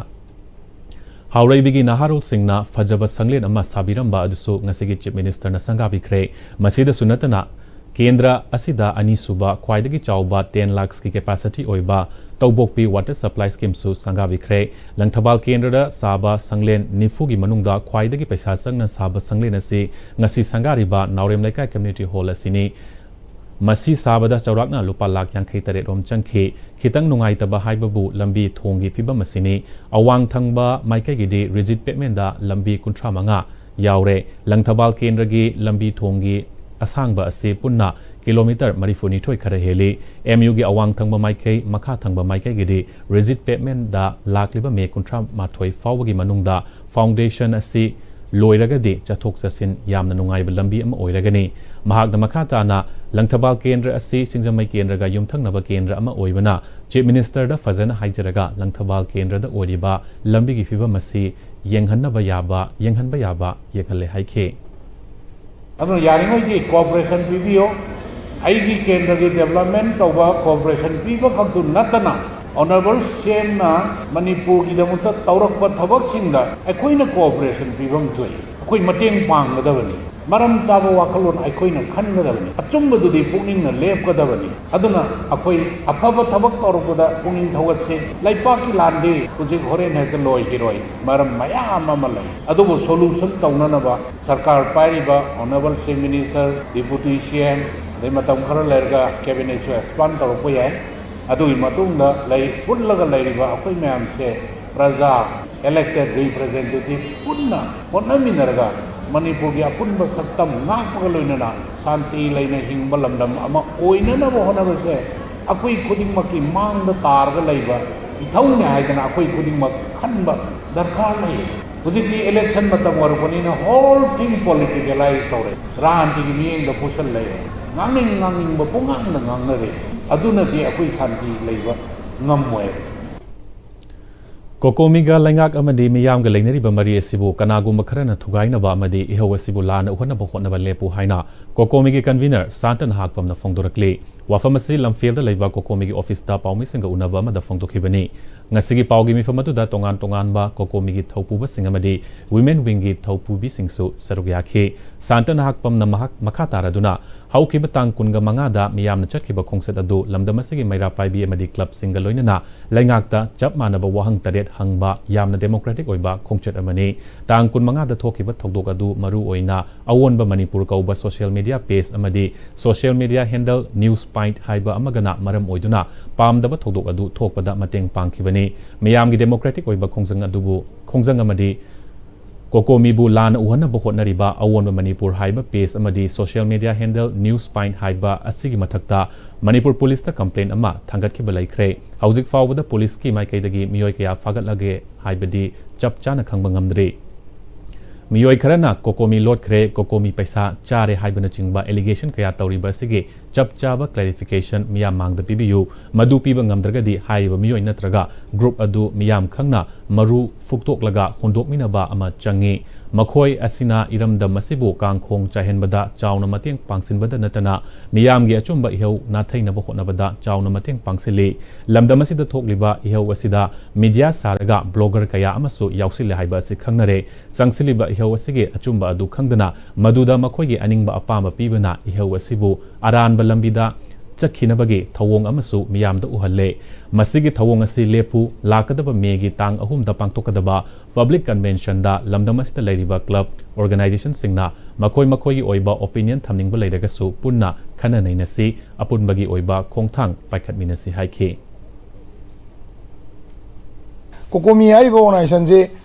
ꯍꯥꯎꯔꯩꯕꯤꯒꯤ ꯅꯍꯥꯔꯣꯜꯁꯤꯡꯅ ꯐꯖꯕ ꯁꯪꯂꯦꯟ ꯑꯃ ꯁꯥꯕꯤꯔꯝꯕ ꯑꯗꯨꯁꯨ ꯉꯁꯤꯒꯤ Chief Minister ꯅ ꯁꯪꯒꯥꯕꯤꯈ꯭ꯔꯦ꯫ ꯃꯁꯤꯗꯁꯨ ꯅꯠꯇꯅ ꯀꯦꯟꯗ꯭ꯔ ꯑꯁꯤꯗ ꯑꯅꯤꯁꯨꯕ ꯈ꯭ꯋꯥꯏꯗꯒꯤ ꯆꯥꯎꯕ ten lakhs ꯀꯤ capacity ꯑꯣꯏꯕ ꯇꯧꯕꯣꯛꯄꯤ Water Supply Scheme ꯁꯨ ꯁꯪꯒꯥꯕꯤꯈ꯭ꯔꯦ꯫ ꯂꯪꯊꯕꯥꯜ ꯀꯦꯟꯗ꯭ꯔꯗ ꯁꯥꯕ ꯁꯪꯂꯦꯟ ꯅꯤꯐꯨꯒꯤ ꯃꯅꯨꯡꯗ ꯈ꯭ꯋꯥꯏꯗꯒꯤ ꯄꯩꯁꯥ ꯆꯪꯅ ꯁꯥꯕ ꯁꯪꯂꯦꯟ ꯑꯁꯤ ꯉꯁꯤ ꯁꯪꯒꯥꯔꯤꯕ ꯅꯥꯎꯔꯦꯝ ꯂꯩꯀꯥꯏ Community Hall ꯑꯁꯤꯅꯤ꯫ ꯃꯁꯤ ꯁꯥꯕꯗ ꯆꯥꯎꯔꯥꯛꯅ ꯂꯨꯄꯥ ꯂꯥꯈ ꯌꯥꯡꯈꯩ ꯇꯔꯦꯠ ꯔꯣꯝ ꯆꯪꯈꯤ꯫ ꯈꯤꯇꯪ ꯅꯨꯡꯉꯥꯏꯇꯕ ꯍꯥꯏꯕꯕꯨ ꯂꯝꯕꯤ ꯊꯣꯡꯒꯤ ꯐꯤꯕꯝ ꯑꯁꯤꯅꯤ꯫ ꯑꯋꯥꯡ ꯊꯪꯕ ꯃꯥꯏꯀꯩꯒꯤꯗꯤ rigid pavement ꯗ ꯂꯝꯕꯤ ꯀꯨꯟꯊ꯭ꯔꯥ ꯃꯉꯥ ꯌꯥꯎꯔꯦ꯫ ꯂꯪꯊꯕꯥꯜ ꯀꯦꯟꯗ꯭ꯔꯒꯤ ꯂꯝꯕꯤ ꯊꯣꯡꯒꯤ ꯑꯁꯥꯡꯕ ꯑꯁꯤ ꯄꯨꯟꯅ ꯀꯤꯂꯣꯃꯤꯇꯔ ꯃꯔꯤꯐꯨ ꯅꯤꯊꯣꯏ ꯈꯔ ꯍꯦꯜꯂꯤ꯫ M U ꯒꯤ ꯑꯋꯥꯡ ꯊꯪꯕ ꯃꯥꯏꯀꯩ, ꯃꯈꯥ ꯊꯪꯕ ꯃꯥꯏꯀꯩꯒꯤꯗꯤ rigid pavement ꯗ ꯂꯥꯛꯂꯤꯕ ꯃꯦ ꯀꯨꯟꯊ꯭ꯔꯥ ꯃꯥꯊꯣꯏ ꯐꯥꯎꯕꯒꯤ ꯃꯅꯨꯡꯗ foundation ꯑꯁꯤ ꯂꯣꯏꯔꯒꯗꯤ ꯆꯠꯊꯣꯛ ꯆꯠꯁꯤꯟ ꯌꯥꯝꯅ ꯅꯨꯡꯉꯥꯏꯕ ꯂꯝꯕꯤ ꯑꯃ ꯑꯣꯏꯔꯒꯅꯤ꯫ ꯃꯍꯥꯛꯅ ꯃꯈꯥ ꯇꯥꯅ ꯂꯪꯊꯕꯥꯜ ꯀꯦꯟꯗ꯭ꯔ ꯑꯁꯤ ꯁꯤꯡꯖꯃꯩ ꯀꯦꯟꯗ꯭ꯔꯒ ꯌꯨꯝꯊꯪꯅꯕ ꯀꯦꯟꯗ꯭ꯔ ꯑꯃ ꯑꯣꯏꯕꯅ Chief Minister ꯗ ꯐꯖꯅ ꯍꯥꯏꯖꯔꯒ ꯂꯪꯊꯕꯥꯜ ꯀꯦꯟꯗ꯭ꯔꯗ ꯑꯣꯏꯔꯤꯕ ꯂꯝꯕꯤꯒꯤ ꯐꯤꯕꯝ ꯑꯁꯤ ꯌꯦꯡꯍꯟꯅꯕ ꯌꯥꯕ, ꯌꯦꯡꯍꯟꯕ ꯌꯥꯕ ꯌꯦꯡꯍꯜꯂꯦ ꯍꯥꯏꯈꯤ꯫ ꯑꯗꯨꯅ ꯌꯥꯔꯤꯉꯩꯗꯤ cooperation ꯄꯤꯕꯤꯌꯨ꯫ ꯑꯩꯒꯤ ꯀꯦꯟꯗ꯭ꯔꯒꯤ development ꯇꯧꯕ cooperation ꯄꯤꯕ ꯈꯛꯇꯨ ꯅꯠꯇꯅ Honourable C M ꯅ ꯃꯅꯤꯄꯨꯔꯒꯤꯗꯃꯛꯇ ꯇꯧꯔꯛꯄ ꯊꯕꯛꯁꯤꯡꯗ ꯑꯩꯈꯣꯏꯅ cooperation ꯄꯤꯐꯝ ꯊꯣꯛꯏ꯫ ꯑꯩꯈꯣꯏ ꯃꯇꯦꯡ ꯄꯥꯡꯒꯗꯕꯅꯤ꯫ ꯃꯔꯝ ꯆꯥꯕ ꯋꯥꯈꯜꯂꯣꯟ ꯑꯩꯈꯣꯏꯅ ꯈꯟꯒꯗꯕꯅꯤ꯫ ꯑꯆꯨꯝꯕꯗꯨꯗꯤ ꯄꯨꯛꯅꯤꯡꯅ ꯂꯦꯞꯀꯗꯕꯅꯤ꯫ ꯑꯗꯨꯅ ꯑꯩꯈꯣꯏ ꯑꯐꯕ ꯊꯕꯛ ꯇꯧꯔꯛꯄꯗ ꯄꯨꯛꯅꯤꯡ ꯊꯧꯒꯠꯁꯤ꯫ ꯂꯩꯄꯥꯛꯀꯤ ꯂꯥꯟꯗꯤ ꯍꯧꯖꯤꯛ ꯍꯣꯔꯦꯟ ꯍꯦꯛꯇ ꯂꯣꯏꯈꯤꯔꯣꯏ꯫ ꯃꯔꯝ ꯃꯌꯥꯝ ꯑꯃ ꯂꯩ꯫ ꯑꯗꯨꯕꯨ solution ꯇꯧꯅꯅꯕ ꯁꯔꯀꯥꯔ ꯄꯥꯏꯔꯤꯕ Honourable Chief Minister, Deputy C M, ꯑꯗꯩ ꯃꯇꯝ ꯈꯔ ꯂꯩꯔꯒ cabinet ꯁꯨ expand ꯇꯧꯔꯛꯄ ꯌꯥꯏ꯫ ꯑꯗꯨꯒꯤ ꯃꯇꯨꯡꯗ ꯂꯩ, ꯄꯨꯜꯂꯒ ꯂꯩꯔꯤꯕ ꯑꯩꯈꯣꯏ ꯃꯌꯥꯝꯁꯦ, ꯄ꯭ꯔꯖꯥ, elected representative ꯄꯨꯟꯅ ꯍꯣꯠꯅꯃꯤꯟꯅꯔꯒ ꯃꯅꯤꯄꯨꯔꯒꯤ ꯑꯄꯨꯟꯕ ꯁꯛꯇꯝ ꯉꯥꯛꯄꯒ ꯂꯣꯏꯅꯅ ꯁꯥꯟꯇꯤ ꯂꯩꯅ ꯍꯤꯡꯕ ꯂꯝꯗꯝ ꯑꯃ ꯑꯣꯏꯅꯅꯕ ꯍꯣꯠꯅꯕꯁꯦ ꯑꯩꯈꯣꯏ ꯈꯨꯗꯤꯡꯃꯛꯀꯤ ꯃꯥꯡꯗ ꯇꯥꯔꯒ ꯂꯩꯕ ꯏꯊꯧꯅꯦ ꯍꯥꯏꯗꯅ ꯑꯩꯈꯣꯏ ꯈꯨꯗꯤꯡꯃꯛ ꯈꯟꯕ ꯗꯔꯀꯥꯔ ꯂꯩ꯫ ꯍꯧꯖꯤꯛꯇꯤ election ꯃꯇꯝ ꯑꯣꯏꯔꯛꯄꯅꯤꯅ whole team politicalize ꯇꯧꯔꯦ꯫ ꯔꯥꯟꯇꯤꯒꯤ ꯃꯤꯠꯌꯦꯡꯗ ꯄꯨꯁꯜꯂꯛꯑꯦ꯫ ꯉꯥꯡꯅꯤꯡ ꯉꯥꯡꯅꯤꯡꯕ ꯄꯨꯡꯉꯥꯡꯗ ꯉꯥꯡꯅꯔꯦ꯫ ꯑꯗꯨꯅꯗꯤ ꯑꯩꯈꯣꯏ ꯁꯥꯟꯇꯤ ꯂꯩꯕ ꯉꯝꯃꯣꯏꯕ꯫ ꯀꯣꯀꯣꯃꯤꯒ ꯂꯩꯉꯥꯛ ꯑꯃꯗꯤ ꯃꯤꯌꯥꯝꯒ ꯂꯩꯅꯔꯤꯕ ꯃꯔꯤ ꯑꯁꯤꯕꯨ ꯀꯅꯥꯒꯨꯝꯕ ꯈꯔꯅ ꯊꯨꯒꯥꯏꯅꯕ ꯑꯃꯗꯤ ꯏꯍꯧ ꯑꯁꯤꯕꯨ ꯂꯥꯟꯅ ꯎꯍꯟꯅꯕ ꯍꯣꯠꯅꯕ ꯂꯦꯞꯄꯨ ꯍꯥꯏꯅ ꯀꯣꯀꯣꯃꯤꯒꯤ convener ꯁꯥꯟꯇ ꯅꯍꯥꯛꯄꯝꯅ ꯐꯣꯡꯗꯣꯔꯛꯂꯤ꯫ ꯋꯥꯐꯝ ꯑꯁꯤ ꯂꯝꯐꯦꯜꯗ ꯂꯩꯕ ꯀꯣꯀꯣꯃꯤꯒꯤ officeꯇ ꯄꯥꯎꯃꯤꯁꯤꯡꯒ ꯎꯅꯕ ꯑꯃꯗ ꯐꯣꯡꯗꯣꯛꯈꯤꯕꯅꯤ꯫ ꯉꯁꯤꯒꯤ ꯄꯥꯎꯒꯤ ꯃꯤꯐꯝ ꯑꯗꯨꯗ ꯇꯣꯉꯥꯟ ꯇꯣꯉꯥꯟꯕ ꯀꯣꯀꯣꯃꯤꯒꯤ ꯊꯧꯄꯨꯕꯁꯤꯡ ꯑꯃꯗꯤ women wingꯒꯤ ꯊꯧꯄꯨꯕꯤꯁꯤꯡꯁꯨ ꯁꯔꯨꯛ ꯌꯥꯈꯤ꯫ ꯁꯥꯟꯇ ꯅꯍꯥꯛꯄꯝꯅ ꯃꯍꯥꯛ ꯃꯈꯥ ꯇꯥꯔꯗꯨꯅ ꯍꯧꯈꯤꯕ ꯇꯥꯡ ꯀꯨꯟꯒ ꯃꯉꯥꯗ ꯃꯤꯌꯥꯝꯅ ꯆꯠꯈꯤꯕ ꯈꯣꯡꯆꯠ ꯑꯗꯨ ꯂꯝꯗꯝ ꯑꯁꯤꯒꯤ ꯃꯩꯔꯥ ꯄꯥꯏꯕꯤ ꯑꯃꯗꯤ clubꯁꯤꯡꯒ ꯂꯣꯏꯅꯅ ꯂꯩꯉꯥꯛꯇ ꯆꯞ ꯃꯥꯟꯅꯕ ꯋꯥꯍꯪ ꯇꯔꯦꯠ ꯍꯪꯕ ꯌꯥꯝꯅ democratic ꯑꯣꯏꯕ ꯈꯣꯡꯆꯠ ꯑꯃꯅꯤ꯫ ꯇꯥꯡ ꯀꯨꯟꯃꯉꯥꯗ ꯊꯣꯛꯈꯤꯕ ꯊꯧꯗꯣꯛ ꯑꯗꯨ ꯃꯔꯨ ꯑꯣꯏꯅ ꯑꯑꯣꯟꯕ ꯃꯅꯤꯄꯨꯔ ꯀꯧꯕ social media page ꯑꯃꯗꯤ social media handle News Point ꯍꯥꯏꯕ ꯑꯃꯒꯅ ꯃꯔꯝ ꯑꯣꯏꯗꯨꯅ ꯄꯥꯝꯗꯕ ꯊꯧꯗꯣꯛ ꯑꯗꯨ ꯊꯣꯛꯄꯗ ꯃꯇꯦꯡ ꯄꯥꯡꯈꯤꯕꯅꯤ꯫ ꯃꯤꯌꯥꯝꯒꯤ democratic ꯑꯣꯏꯕ ꯈꯣꯡꯖꯪ ꯑꯗꯨꯕꯨ ꯈꯣꯡꯖꯪ ꯑꯃꯗꯤ ꯀꯣꯀꯣꯃꯤꯕꯨ ꯂꯥꯟꯅ ꯎꯍꯟꯅꯕ ꯍꯣꯠꯅꯔꯤꯕ ꯑꯑꯣꯟꯕ ꯃꯅꯤꯄꯨꯔ ꯍꯥꯏꯕ page ꯑꯃꯗꯤ social media handle News Point ꯍꯥꯏꯕ ꯑꯁꯤꯒꯤ ꯃꯊꯛꯇ ꯃꯅꯤꯄꯨꯔ ꯄꯨꯂꯤꯁꯇ complaint ꯑꯃ ꯊꯥꯡꯒꯠꯈꯤꯕ ꯂꯩꯈ꯭ꯔꯦ꯫ ꯍꯧꯖꯤꯛ ꯐꯥꯎꯕꯗ ꯄꯨꯂꯤꯁꯀꯤ ꯃꯥꯏꯀꯩꯗꯒꯤ ꯃꯤꯑꯣꯏ ꯀꯌꯥ ꯐꯥꯒꯠꯂꯒꯦ ꯍꯥꯏꯕꯗꯤ ꯆꯞ ꯆꯥꯅ ꯈꯪꯕ ꯉꯝꯗ꯭ꯔꯤ꯫ ꯃꯤꯑꯣꯏ ꯈꯔꯅ ꯀꯣꯀꯣꯃꯤ ꯂꯣꯠꯈ꯭ꯔꯦ, ꯀꯣꯀꯣꯃꯤ ꯄꯩꯁꯥ ꯆꯥꯔꯦ ꯍꯥꯏꯕꯅꯆꯤꯡꯕ allegation ꯀꯌꯥ ꯇꯧꯔꯤꯕ ꯑꯁꯤꯒꯤ ꯆꯞ ꯆꯥꯕ clarification ꯃꯤꯌꯥꯝ ꯃꯥꯡꯗ ꯄꯤꯕꯤꯌꯨ꯫ ꯃꯗꯨ ꯄꯤꯕ ꯉꯝꯗ꯭ꯔꯒꯗꯤ ꯍꯥꯏꯔꯤꯕ ꯃꯤꯑꯣꯏ ꯅꯠꯇ꯭ꯔꯒ group ꯑꯗꯨ ꯃꯤꯌꯥꯝ ꯈꯪꯅ ꯃꯔꯨ ꯐꯨꯛꯇꯣꯛꯂꯒ ꯍꯨꯟꯗꯣꯛꯃꯤꯟꯅꯕ ꯑꯃ ꯆꯪꯏ꯫ ꯃꯈꯣꯏ ꯑꯁꯤꯅ ꯏꯔꯝꯗꯝ ꯑꯁꯤꯕꯨ ꯀꯥꯡꯈꯣꯡ ꯆꯥꯏꯍꯟꯕꯗ ꯆꯥꯎꯅ ꯃꯇꯦꯡ ꯄꯥꯡꯁꯤꯟꯕꯗ ꯅꯠꯇꯅ ꯃꯤꯌꯥꯝꯒꯤ ꯑꯆꯨꯝꯕ ꯏꯍꯧ ꯅꯥꯊꯩꯅꯕ ꯍꯣꯠꯅꯕꯗ ꯆꯥꯎꯅ ꯃꯇꯦꯡ ꯄꯥꯡꯁꯤꯜꯂꯤ꯫ ꯂꯝꯗꯝ ꯑꯁꯤꯗ ꯊꯣꯛꯂꯤꯕ ꯏꯍꯧ ꯑꯁꯤꯗ media ꯁꯥꯔꯒ blogger ꯀꯌꯥ ꯑꯃꯁꯨ ꯌꯥꯎꯁꯤꯜꯂꯦ ꯍꯥꯏꯕ ꯑꯁꯤ ꯈꯪꯅꯔꯦ꯫ ꯆꯪꯁꯤꯜꯂꯤꯕ ꯏꯍꯧ ꯑꯁꯤꯒꯤ ꯑꯆꯨꯝꯕ ꯑꯗꯨ ꯈꯪꯗꯅ ꯃꯗꯨꯗ ꯃꯈꯣꯏꯒꯤ ꯑꯅꯤꯡꯕ ꯑꯄꯥꯝꯕ ꯄꯤꯕꯅ ꯏꯍꯧ ꯑꯁꯤꯕꯨ ꯑꯔꯥꯟꯕ ꯂꯝꯕꯤꯗ ꯆꯠꯈꯤꯅꯕꯒꯤ ꯊꯧꯑꯣꯡ ꯑꯃꯁꯨ ꯃꯤꯌꯥꯝꯗ ꯎꯍꯜꯂꯦ꯫ ꯃꯁꯤꯒꯤ ꯊꯧꯑꯣꯡ ꯑꯁꯤ ꯂꯦꯞꯄꯨ, ꯂꯥꯛꯀꯗꯕ ꯃꯦꯒꯤ ꯇꯥꯡ ꯑꯍꯨꯝꯗ ꯄꯥꯡꯊꯣꯛꯀꯗꯕ public conventionꯗ ꯂꯝꯗꯝ ꯑꯁꯤꯗ ꯂꯩꯔꯤꯕ club organizationꯁꯤꯡꯅ ꯃꯈꯣꯏ ꯃꯈꯣꯏꯒꯤ ꯑꯣꯏꯕ opinion ꯊꯝꯅꯤꯡꯕ ꯂꯩꯔꯒꯁꯨ ꯄꯨꯟꯅ ꯈꯟꯅ ꯅꯩꯅꯁꯤ, ꯑꯄꯨꯟꯕꯒꯤ ꯑꯣꯏꯕ ꯈꯣꯡꯊꯥꯡ ꯄꯥꯏꯈꯠꯃꯤꯟꯅꯁꯤ ꯍꯥꯏꯈꯤ꯫ ꯀꯣꯀꯣꯃꯤ ꯍꯥꯏꯔꯤꯕ organizationꯁꯤ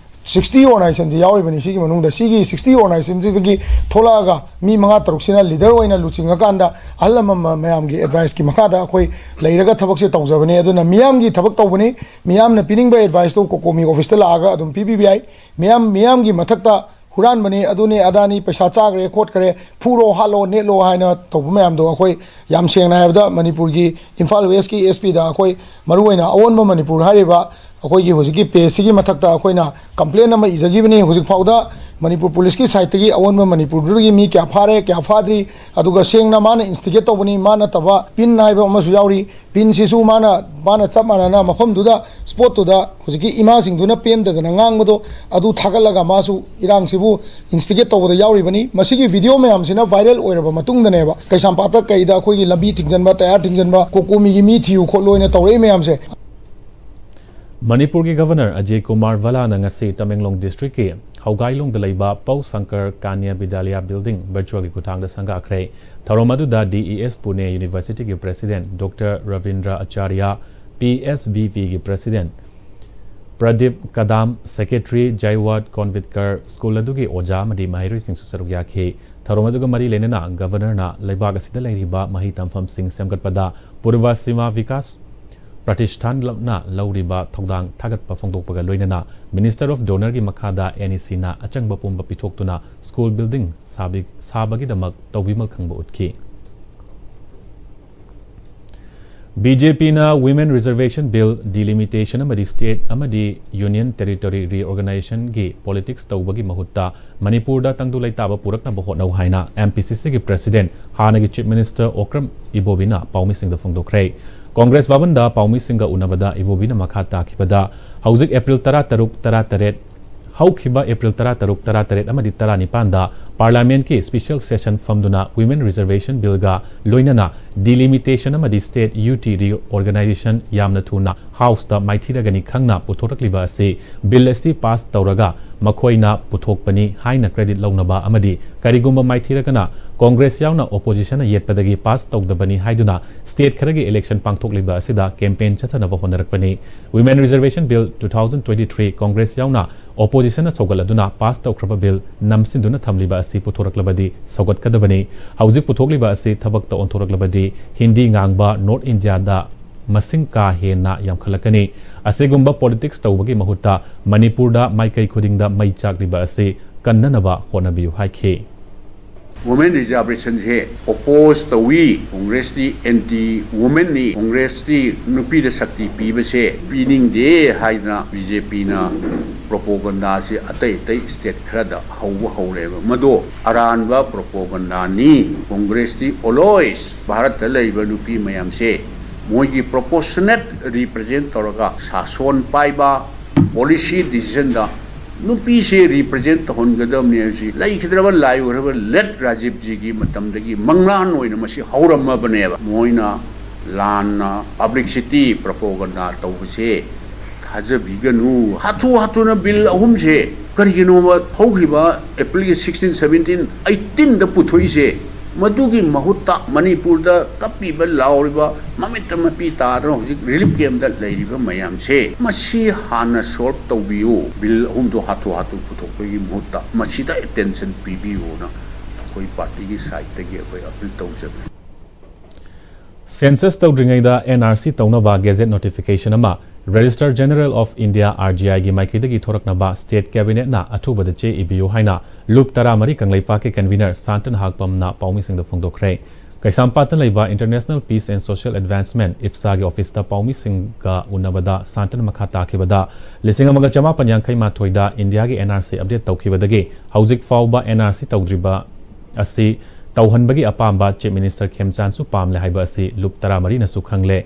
ꯁꯤꯛꯁꯇꯤ ꯑꯣꯔꯒꯅꯥꯏꯖꯦꯁꯟꯁꯤ ꯌꯥꯎꯔꯤꯕꯅꯤ꯫ ꯁꯤꯒꯤ ꯃꯅꯨꯡꯗ ꯁꯤꯒꯤ ꯁꯤꯛꯁꯇꯤ ꯑꯣꯔꯒꯅꯥꯏꯖꯦꯁꯟꯁꯤꯗꯒꯤ ꯊꯣꯛꯂꯛꯑꯒ ꯃꯤ ꯃꯉꯥ ꯇꯔꯨꯛꯁꯤꯅ ꯂꯤꯗꯔ ꯑꯣꯏꯅ ꯂꯨꯆꯤꯡꯉꯀꯥꯟꯗ ꯑꯍꯜ ꯂꯃꯟ ꯃꯌꯥꯝꯒꯤ ꯑꯦꯗꯚꯥꯏꯁꯀꯤ ꯃꯈꯥꯗ ꯑꯩꯈꯣꯏ ꯂꯩꯔꯒ ꯊꯕꯛꯁꯦ ꯇꯧꯖꯕꯅꯤ꯫ ꯑꯗꯨꯅ ꯃꯤꯌꯥꯝꯒꯤ ꯊꯕꯛ ꯇꯧꯕꯅꯤ꯫ ꯃꯤꯌꯥꯝꯅ ꯄꯤꯅꯤꯡꯕ ꯑꯦꯗꯚꯥꯏꯁꯇꯣ ꯀꯣꯀꯣꯃꯤ ꯑꯣꯐꯤꯁꯇ ꯂꯥꯛꯑꯒ ꯑꯗꯨꯝ ꯄꯤꯕꯤꯕ ꯌꯥꯏ꯫ ꯃꯤꯌꯥꯝ ꯃꯤꯌꯥꯝꯒꯤ ꯃꯊꯛꯇ ꯍꯨꯔꯥꯟꯕꯅꯤ, ꯑꯗꯨꯅꯤ ꯑꯗꯥꯅꯤ, ꯄꯩꯁꯥ ꯆꯥꯈ꯭ꯔꯦ ꯈꯣꯠꯈ꯭ꯔꯦ, ꯐꯨꯔꯣ ꯍꯥꯠꯂꯣ ꯅꯦꯠꯂꯣ ꯍꯥꯏꯅ ꯇꯧꯕ ꯃꯌꯥꯝꯗꯣ ꯑꯩꯈꯣꯏ ꯌꯥꯝ ꯁꯦꯡꯅ ꯍꯥꯏꯔꯕꯗ ꯃꯅꯤꯄꯨꯔꯒꯤ ꯏꯝꯐꯥꯜ ꯋꯦꯁꯀꯤ ꯑꯦꯁ ꯄꯤꯗ ꯑꯩꯈꯣꯏ ꯃꯔꯨꯑꯣꯏꯅ ꯑꯑꯣꯟꯕ ꯃꯅꯤꯄꯨꯔ ꯍꯥꯏꯔꯤꯕ ꯑꯩꯈꯣꯏꯒꯤ ꯍꯧꯖꯤꯛꯀꯤ ꯄꯦꯖꯁꯤꯒꯤ ꯃꯊꯛꯇ ꯑꯩꯈꯣꯏꯅ ꯀꯝꯄ꯭ꯂꯦꯟ ꯑꯃ ꯏꯖꯈꯤꯕꯅꯤ꯫ ꯍꯧꯖꯤꯛ ꯐꯥꯎꯗ ꯃꯅꯤꯄꯨꯔ ꯄꯨꯂꯤꯁꯀꯤ ꯁꯥꯏꯠꯇꯒꯤ ꯑꯑꯣꯟꯕ ꯃꯅꯤꯄꯨꯔꯗꯨꯗꯒꯤ ꯃꯤ ꯀꯌꯥ ꯐꯥꯔꯦ, ꯀꯌꯥ ꯐꯥꯗ꯭ꯔꯤ, ꯑꯗꯨꯒ ꯁꯦꯡꯅ ꯃꯥꯅ ꯏꯟꯁꯇꯤꯒꯦꯠ ꯇꯧꯕꯅꯤ, ꯃꯥ ꯅꯠꯇꯕ ꯄꯤꯟ ꯍꯥꯏꯕ ꯑꯃꯁꯨ ꯌꯥꯎꯔꯤ꯫ ꯄꯤꯟꯁꯤꯁꯨ ꯃꯥꯅ, ꯃꯥꯅ ꯆꯞ ꯃꯥꯟꯅꯅ ꯃꯐꯝꯗꯨꯗ, ꯁ꯭ꯄꯣꯠꯇꯨꯗ ꯍꯧꯖꯤꯛꯀꯤ ꯏꯃꯥꯁꯤꯡꯗꯨꯅ ꯄꯦꯟꯗꯗꯅ ꯉꯥꯡꯕꯗꯣ ꯑꯗꯨ ꯊꯥꯒꯠꯂꯒ ꯃꯥꯁꯨ ꯏꯔꯥꯡꯁꯤꯕꯨ ꯏꯟꯁꯇꯤꯒꯦꯠ ꯇꯧꯕꯗ ꯌꯥꯎꯔꯤꯕꯅꯤ꯫ ꯃꯁꯤꯒꯤ ꯚꯤꯗꯤꯑꯣ ꯃꯌꯥꯝꯁꯤꯅ ꯚꯥꯏꯔꯦꯜ ꯑꯣꯏꯔꯕ ꯃꯇꯨꯡꯗꯅꯦꯕ ꯀꯩꯁꯥꯝꯄꯥꯠꯇ ꯀꯩꯗ ꯑꯩꯈꯣꯏꯒꯤ ꯂꯝꯕꯤ ꯊꯤꯡꯖꯤꯟꯕ, ꯇꯌꯥꯔ ꯊꯤꯡꯖꯤꯟꯕ, ꯀꯣꯀꯣꯃꯤꯒꯤ ꯃꯤ ꯊꯤꯌꯨ ꯈꯣꯠꯂꯨ ꯍꯥꯏꯅ ꯇꯧꯔꯛꯏ ꯃꯌꯥꯝꯁꯦ꯫ ꯃꯅꯤꯄꯨꯔꯒꯤ ꯒꯚꯔꯅꯔ ꯑꯖꯌ ꯀꯨꯃꯥꯔ ꯚꯂꯥꯅ ꯉꯁꯤ ꯇꯃꯦꯡꯂꯣꯡ ꯗꯤꯁꯇ꯭ꯔꯤꯛꯀꯤ ꯍꯧꯒꯥꯏꯂꯣꯡꯗ ꯂꯩꯕ ꯄꯧ ꯁꯪꯀꯔ ꯀꯥꯟꯌꯥ ꯕꯤꯗ꯭ꯌꯥꯂꯌꯥ ꯕꯤꯜꯗꯤꯡ ꯚꯔꯆꯨꯑꯦꯜꯒꯤ ꯈꯨꯠꯊꯥꯡꯗ ꯁꯪꯒꯥꯈ꯭ꯔꯦ꯫ ꯊꯧꯔꯝ ꯑꯗꯨꯗ ꯗꯤ ꯏ ꯑꯦꯁ ꯄꯨꯅꯦ ꯌꯨꯅꯤꯚꯔꯁꯤꯇꯤꯒꯤ president doctor Rabindra Acharya, P S V ꯄꯤꯒꯤ president Pradip Kadam, secretary Jaiwad Konvitkar, school ꯑꯗꯨꯒꯤ ꯑꯣꯖꯥ ꯑꯃꯗꯤ ꯃꯍꯩꯔꯣꯏꯁꯤꯡꯁꯨ ꯁꯔꯨꯛ ꯌꯥꯈꯤ꯫ ꯊꯧꯔꯝ ꯑꯗꯨꯒ ꯃꯔꯤ ꯂꯩꯅꯅ ꯒꯚꯔꯅꯔꯅ ꯂꯩꯕꯥꯛ ꯑꯁꯤꯗ ꯂꯩꯔꯤꯕ ꯃꯍꯩ ꯇꯝꯐꯝꯁꯤꯡ ꯁꯦꯝꯒꯠꯄꯗ ꯄꯨꯔꯚ ꯁꯤꯃꯥ ꯚꯤꯀꯥꯁ ꯄ꯭ꯔꯇꯤꯁꯊꯥꯟꯅ ꯂꯧꯔꯤꯕ ꯊꯧꯗꯥꯡ ꯊꯥꯒꯠꯄ ꯐꯣꯡꯗꯣꯛꯄꯒ ꯂꯣꯏꯅꯅ ꯃꯤꯅꯤꯁꯇꯔ ꯑꯣꯐ ꯗꯣꯅꯔꯒꯤ ꯃꯈꯥꯗ ꯑꯦꯟ ꯏ ꯁꯤꯅ ꯑꯆꯪꯕ ꯄꯨꯝꯕ ꯄꯤꯊꯣꯛꯇꯨꯅ ꯁ꯭ꯀꯨꯜ ꯕꯤꯜꯗꯤꯡ ꯁꯥꯕꯤ-, ꯁꯥꯕꯒꯤꯗꯃꯛ ꯇꯧꯕꯤꯃꯜ ꯈꯪꯕ ꯎꯠꯈꯤ꯫ ꯕꯤ ꯖꯦ ꯄꯤꯅ Women Reservation Bill, Delimitation ꯑꯃꯗꯤ State ꯑꯃꯗꯤ Union Territory Reorganizationꯒꯤ politics ꯇꯧꯕꯒꯤ ꯃꯍꯨꯠꯇ ꯃꯅꯤꯄꯨꯔꯗ ꯇꯪꯗꯨ ꯂꯩꯇꯥꯕ ꯄꯨꯔꯛꯅꯕ ꯍꯣꯠꯅꯧ ꯍꯥꯏꯅ ꯑꯦꯝ ꯄꯤ ꯁꯤ ꯁꯤꯒꯤ ꯄ꯭ꯔꯦꯁꯤꯗꯦꯟꯠ ꯍꯥꯟꯅꯒꯤ ꯆꯤꯐ ꯃꯤꯅꯤꯁꯇꯔ ꯑꯣꯀ꯭ꯔꯝ ꯏꯕꯣꯕꯤꯅ ꯄꯥꯎꯃꯤꯁꯤꯡꯗ ꯐꯣꯡꯗꯣꯛꯈ꯭ꯔꯦ꯫ ꯀꯣꯡꯒ꯭ꯔꯦꯁ ꯚꯕꯟꯗ ꯄꯥꯎꯃꯤꯁꯤꯡꯒ ꯎꯅꯕꯗ ꯏꯕꯣꯕꯤꯅ ꯃꯈꯥ ꯇꯥꯈꯤꯕꯗ, ꯍꯧꯖꯤꯛ ꯑꯦꯄ꯭ꯔꯤꯜ ꯇꯔꯥꯇꯔꯨꯛ, ꯇꯔꯥꯇꯔꯦꯠ, ꯍꯧꯈꯤꯕ ꯑꯦꯄ꯭ꯔꯤꯜ ꯇꯔꯥꯇꯔꯨꯛ, ꯇꯔꯥꯇꯔꯦꯠ ꯑꯃꯗꯤ ꯇꯔꯥꯅꯤꯄꯥꯟꯗ ꯄꯥꯔꯂꯤꯌꯥꯃꯦꯟꯠꯀꯤ special session ꯐꯝꯗꯨꯅ Women Reservation Billꯒ ꯂꯣꯏꯅꯅ Delimitation ꯑꯃꯗꯤ State UT Reorganization ꯌꯥꯝꯅ ꯊꯨꯅ ꯍꯥꯎꯁꯇ ꯃꯥꯏꯊꯤꯔꯒꯅꯤ ꯈꯪꯅ ꯄꯨꯊꯣꯔꯛꯂꯤꯕ ꯑꯁꯤ ꯕꯤꯜ ꯑꯁꯤ ꯄꯥꯁ ꯇꯧꯔꯒ ꯃꯈꯣꯏꯅ ꯄꯨꯊꯣꯛꯄꯅꯤ ꯍꯥꯏꯅ credit ꯂꯧꯅꯕ ꯑꯃꯗꯤ ꯀꯔꯤꯒꯨꯝꯕ ꯃꯥꯏꯊꯤꯔꯒꯅ Congress ꯌꯥꯎꯅ opposition ꯅ ꯌꯦꯠꯄꯗꯒꯤ pass ꯇꯧꯗꯕꯅꯤ ꯍꯥꯏꯗꯨꯅ state ꯈꯔꯒꯤ election ꯄꯥꯡꯊꯣꯛꯂꯤꯕ ꯑꯁꯤꯗ campaign ꯆꯠꯊꯅꯕ ꯍꯣꯠꯅꯔꯛꯄꯅꯤ꯫ Women Reservation Bill two thousand twenty three Congress ꯌꯥꯎꯅ opposition ꯅ ꯁꯧꯒꯠꯂꯗꯨꯅ pass ꯇꯧꯈ꯭ꯔꯕ bill ꯅꯝꯁꯤꯟꯗꯨꯅ ꯊꯝꯂꯤꯕ ꯑꯁꯤ ꯄꯨꯊꯣꯔꯛꯂꯕꯗꯤ ꯁꯧꯒꯠꯀꯗꯕꯅꯤ꯫ ꯍꯧꯖꯤꯛ ꯄꯨꯊꯣꯛꯂꯤꯕ ꯑꯁꯤ ꯊꯕꯛꯇ ꯑꯣꯟꯊꯣꯔꯛꯂꯕꯗꯤ ꯍꯤꯟꯗꯤ ꯉꯥꯡꯕ North India ꯗ ꯃꯁꯤꯡ ꯀꯥ ꯍꯦꯟꯅ ꯌꯥꯝꯈꯠꯂꯛꯀꯅꯤ꯫ ꯑꯁꯤꯒꯨꯝꯕ politics ꯇꯧꯕꯒꯤ ꯃꯍꯨꯠꯇ ꯃꯅꯤꯄꯨꯔꯗ ꯃꯥꯏꯀꯩ ꯈꯨꯗꯤꯡꯗ ꯃꯩ ꯆꯥꯛꯂꯤꯕ ꯑꯁꯤ ꯀꯟꯅꯅꯕ ꯍꯣꯠꯅꯕꯤꯌꯨ ꯍꯥꯏꯈꯤ꯫ Women Reservation ꯁꯦ oppose ꯇꯧꯏ꯫ Congress ꯇꯤ anti women ꯅꯤ꯫ Congress ꯇꯤ ꯅꯨꯄꯤꯗ ꯁꯛꯇꯤ ꯄꯤꯕꯁꯦ ꯄꯤꯅꯤꯡꯗꯦ ꯍꯥꯏꯗꯅ BJP ꯅ propaganda ꯁꯤ ꯑꯇꯩ ꯑꯇꯩ state ꯈꯔꯗ ꯍꯧꯕ ꯍꯧꯔꯦꯕ꯫ ꯃꯗꯣ ꯑꯔꯥꯟꯕ propaganda ꯅꯤ꯫ Congress ꯇꯤ always ꯚꯥꯔꯠꯇ ꯂꯩꯔꯤꯕ ꯅꯨꯄꯤ ꯃꯌꯥꯝꯁꯦ ꯃꯣꯏꯒꯤ proportionate represent ꯇꯧꯔꯒ ꯁꯥꯁꯣꯟ ꯄꯥꯏꯕ, policy decision ꯗ ꯅꯨꯄꯤꯁꯦ represent ꯇꯧꯍꯟꯒꯗꯕꯅꯤ ꯍꯥꯏꯕꯁꯤ ꯂꯩꯈꯤꯗ꯭ꯔꯕ ꯂꯥꯏꯑꯣꯏꯔꯕ late ꯔꯥꯖꯤꯕꯖꯤꯒꯤ ꯃꯇꯝꯗꯒꯤ ꯃꯪꯂꯥꯟ ꯑꯣꯏꯅ ꯃꯁꯤ ꯍꯧꯔꯝꯃꯕꯅꯦꯕ꯫ ꯃꯣꯏꯅ ꯂꯥꯟꯅ publicity propaganda ꯇꯧꯕꯁꯦ ꯊꯥꯖꯕꯤꯒꯅꯨ꯫ ꯍꯥꯊꯨ ꯍꯥꯊꯨꯅ bill ꯑꯍꯨꯝꯁꯦ ꯀꯔꯤꯒꯤꯅꯣꯕ ꯍꯧꯈꯤꯕ April ꯒꯤ sixteen, seventeen, eighteen ꯗ ꯄꯨꯊꯣꯛꯏꯁꯦ? ꯃꯗꯨꯒꯤ ꯃꯍꯨꯠꯇ ꯃꯅꯤꯄꯨꯔꯗ ꯀꯞꯄꯤꯕ ꯂꯥꯎꯔꯤꯕ ꯃꯃꯤꯠꯇ ꯃꯄꯤ ꯇꯥꯗꯅ ꯍꯧꯖꯤꯛ relief camp ꯇ ꯂꯩꯔꯤꯕ ꯃꯌꯥꯝꯁꯦ ꯃꯁꯤ ꯍꯥꯟꯅ solve ꯇꯧꯕꯤꯌꯨ꯫ Bill ꯑꯍꯨꯝꯗꯣ ꯍꯥꯊꯨ ꯍꯥꯊꯨ ꯄꯨꯊꯣꯛꯄꯒꯤ ꯃꯍꯨꯠꯇ ꯃꯁꯤꯗ attention ꯄꯤꯕꯤꯌꯨꯅ ꯑꯩꯈꯣꯏ party ꯒꯤ side ꯇꯒꯤ ꯑꯩꯈꯣꯏ appeal ꯇꯧꯖꯕꯅꯤ꯫ Census ꯇꯧꯗ꯭ꯔꯤꯉꯩꯗ NRC ꯇꯧꯅꯕ gazette notification ꯑꯃ Registrar General of India, RGI ꯒꯤ ꯃꯥꯏꯀꯩꯗꯒꯤ ꯊꯣꯔꯛꯅꯕ state cabinet ꯅ ꯑꯊꯨꯕꯗ ꯆꯦ ꯏꯕꯤꯌꯨ ꯍꯥꯏꯅ ꯂꯨꯞ ꯇꯔꯥꯃꯔꯤ ꯀꯪꯂꯩꯄꯥꯛꯀꯤ convener ꯁꯥꯟꯇꯟ ꯍꯥꯛꯄꯝꯅ ꯄꯥꯎꯃꯤꯁꯤꯡꯗ ꯐꯣꯡꯗꯣꯛꯈ꯭ꯔꯦ꯫ ꯀꯩꯁꯥꯝꯄꯥꯠꯇ ꯂꯩꯕ International Peace and Social Advancement, IPSA ꯒꯤ office ꯇ ꯄꯥꯎꯃꯤꯁꯤꯡꯒ ꯎꯅꯕꯗ ꯁꯥꯟꯇꯟ ꯃꯈꯥ ꯇꯥꯈꯤꯕꯗ ꯂꯤꯁꯤꯡ ꯑꯃꯒ ꯆꯃꯥꯄꯟ ꯌꯥꯡꯈꯩ ꯃꯥꯊꯣꯏꯗ India ꯒꯤ NRC update ꯇꯧꯈꯤꯕꯗꯒꯤ ꯍꯧꯖꯤꯛ ꯐꯥꯎꯕ NRC ꯇꯧꯗ꯭ꯔꯤꯕ ꯑꯁꯤ ꯇꯧꯍꯟꯕꯒꯤ ꯑꯄꯥꯝꯕ Chief Minister ꯈꯦꯝꯆꯥꯟꯁꯨ ꯄꯥꯝꯂꯦ ꯍꯥꯏꯕ ꯑꯁꯤ ꯂꯨꯞ ꯇꯔꯥꯃꯔꯤꯅꯁꯨ ꯈꯪꯂꯦ꯫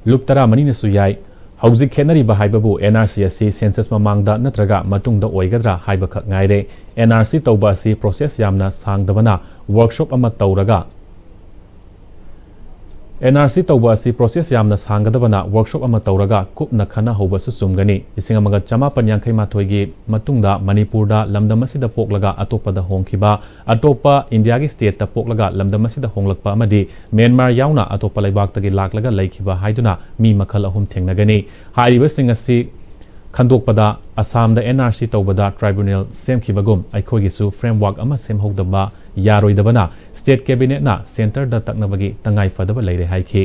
ꯂꯨꯞ ꯇꯔꯥꯃꯔꯤꯅꯁꯨ ꯌꯥꯏ꯫ ꯍꯧꯖꯤꯛ ꯈꯦꯠꯅꯔꯤꯕ ꯍꯥꯏꯕꯕꯨ NRC ꯑꯁꯤ census ꯃꯃꯥꯡꯗ ꯅꯠꯇ꯭ꯔꯒ ꯃꯇꯨꯡꯗ ꯑꯣꯏꯒꯗ꯭ꯔꯥ ꯍꯥꯏꯕꯈꯛ ꯉꯥꯏꯔꯦ꯫ NRC ꯇꯧꯕ ꯑꯁꯤ process ꯌꯥꯝꯅ ꯁꯥꯡꯗꯕꯅ workshop ꯑꯃ ꯇꯧꯔꯒ ꯑꯦꯟ ꯑꯥꯔ ꯁꯤ ꯇꯧꯕ ꯑꯁꯤ ꯄ꯭ꯔꯣꯁꯦꯁ ꯌꯥꯝꯅ ꯁꯥꯡꯒꯗꯕꯅ ꯋꯔꯛꯁꯣꯞ ꯑꯃ ꯇꯧꯔꯒ ꯀꯨꯞꯅ ꯈꯟꯅꯍꯧꯕꯁꯨ ꯆꯨꯝꯒꯅꯤ꯫ ꯂꯤꯁꯤꯡ ꯑꯃꯒ ꯆꯃꯥꯄꯟ ꯌꯥꯡꯈꯩ ꯃꯥꯊꯣꯏꯒꯤ ꯃꯇꯨꯡꯗ ꯃꯅꯤꯄꯨꯔꯗ ꯂꯝꯗꯝ ꯑꯁꯤꯗ ꯄꯣꯛꯂꯒ ꯑꯇꯣꯞꯄꯗ ꯍꯣꯡꯈꯤꯕ, ꯑꯇꯣꯞꯄ ꯏꯟꯗꯤꯌꯥꯒꯤ ꯁ꯭ꯇꯦꯠꯇ ꯄꯣꯛꯂꯒ ꯂꯝꯗꯝ ꯑꯁꯤꯗ ꯍꯣꯡꯂꯛꯄ ꯑꯃꯗꯤ ꯃ꯭ꯌꯥꯟꯃꯥꯔ ꯌꯥꯎꯅ ꯑꯇꯣꯞꯄ ꯂꯩꯕꯥꯛꯇꯒꯤ ꯂꯥꯛꯂꯒ ꯂꯩꯈꯤꯕ ꯍꯥꯏꯗꯨꯅ ꯃꯤ ꯃꯈꯜ ꯑꯍꯨꯝ ꯊꯦꯡꯅꯒꯅꯤ꯫ ꯍꯥꯏꯔꯤꯕꯁꯤꯡ ꯑꯁꯤ ꯈꯟꯗꯣꯛꯄꯗ ꯑꯁꯥꯝꯗ ꯑꯦꯟ ꯑꯥꯔ ꯁꯤ ꯇꯧꯕꯗ ꯇ꯭ꯔꯥꯏꯕꯨꯅꯦꯜ ꯁꯦꯝꯈꯤꯕꯒꯨꯝ ꯑꯩꯈꯣꯏꯒꯤꯁꯨ ꯐ꯭ꯔꯦꯝꯋꯥꯔꯛ ꯑꯃ ꯁꯦꯝꯍꯧꯗꯕ ꯌꯥꯔꯣꯏꯗꯕꯅ ꯁ꯭ꯇꯦꯠ ꯀꯦꯕꯤꯅꯦꯠꯅ ꯁꯦꯟꯇꯔꯗ ꯇꯛꯅꯕꯒꯤ ꯇꯉꯥꯏ ꯐꯗꯕ ꯂꯩꯔꯦ ꯍꯥꯏꯈꯤ꯫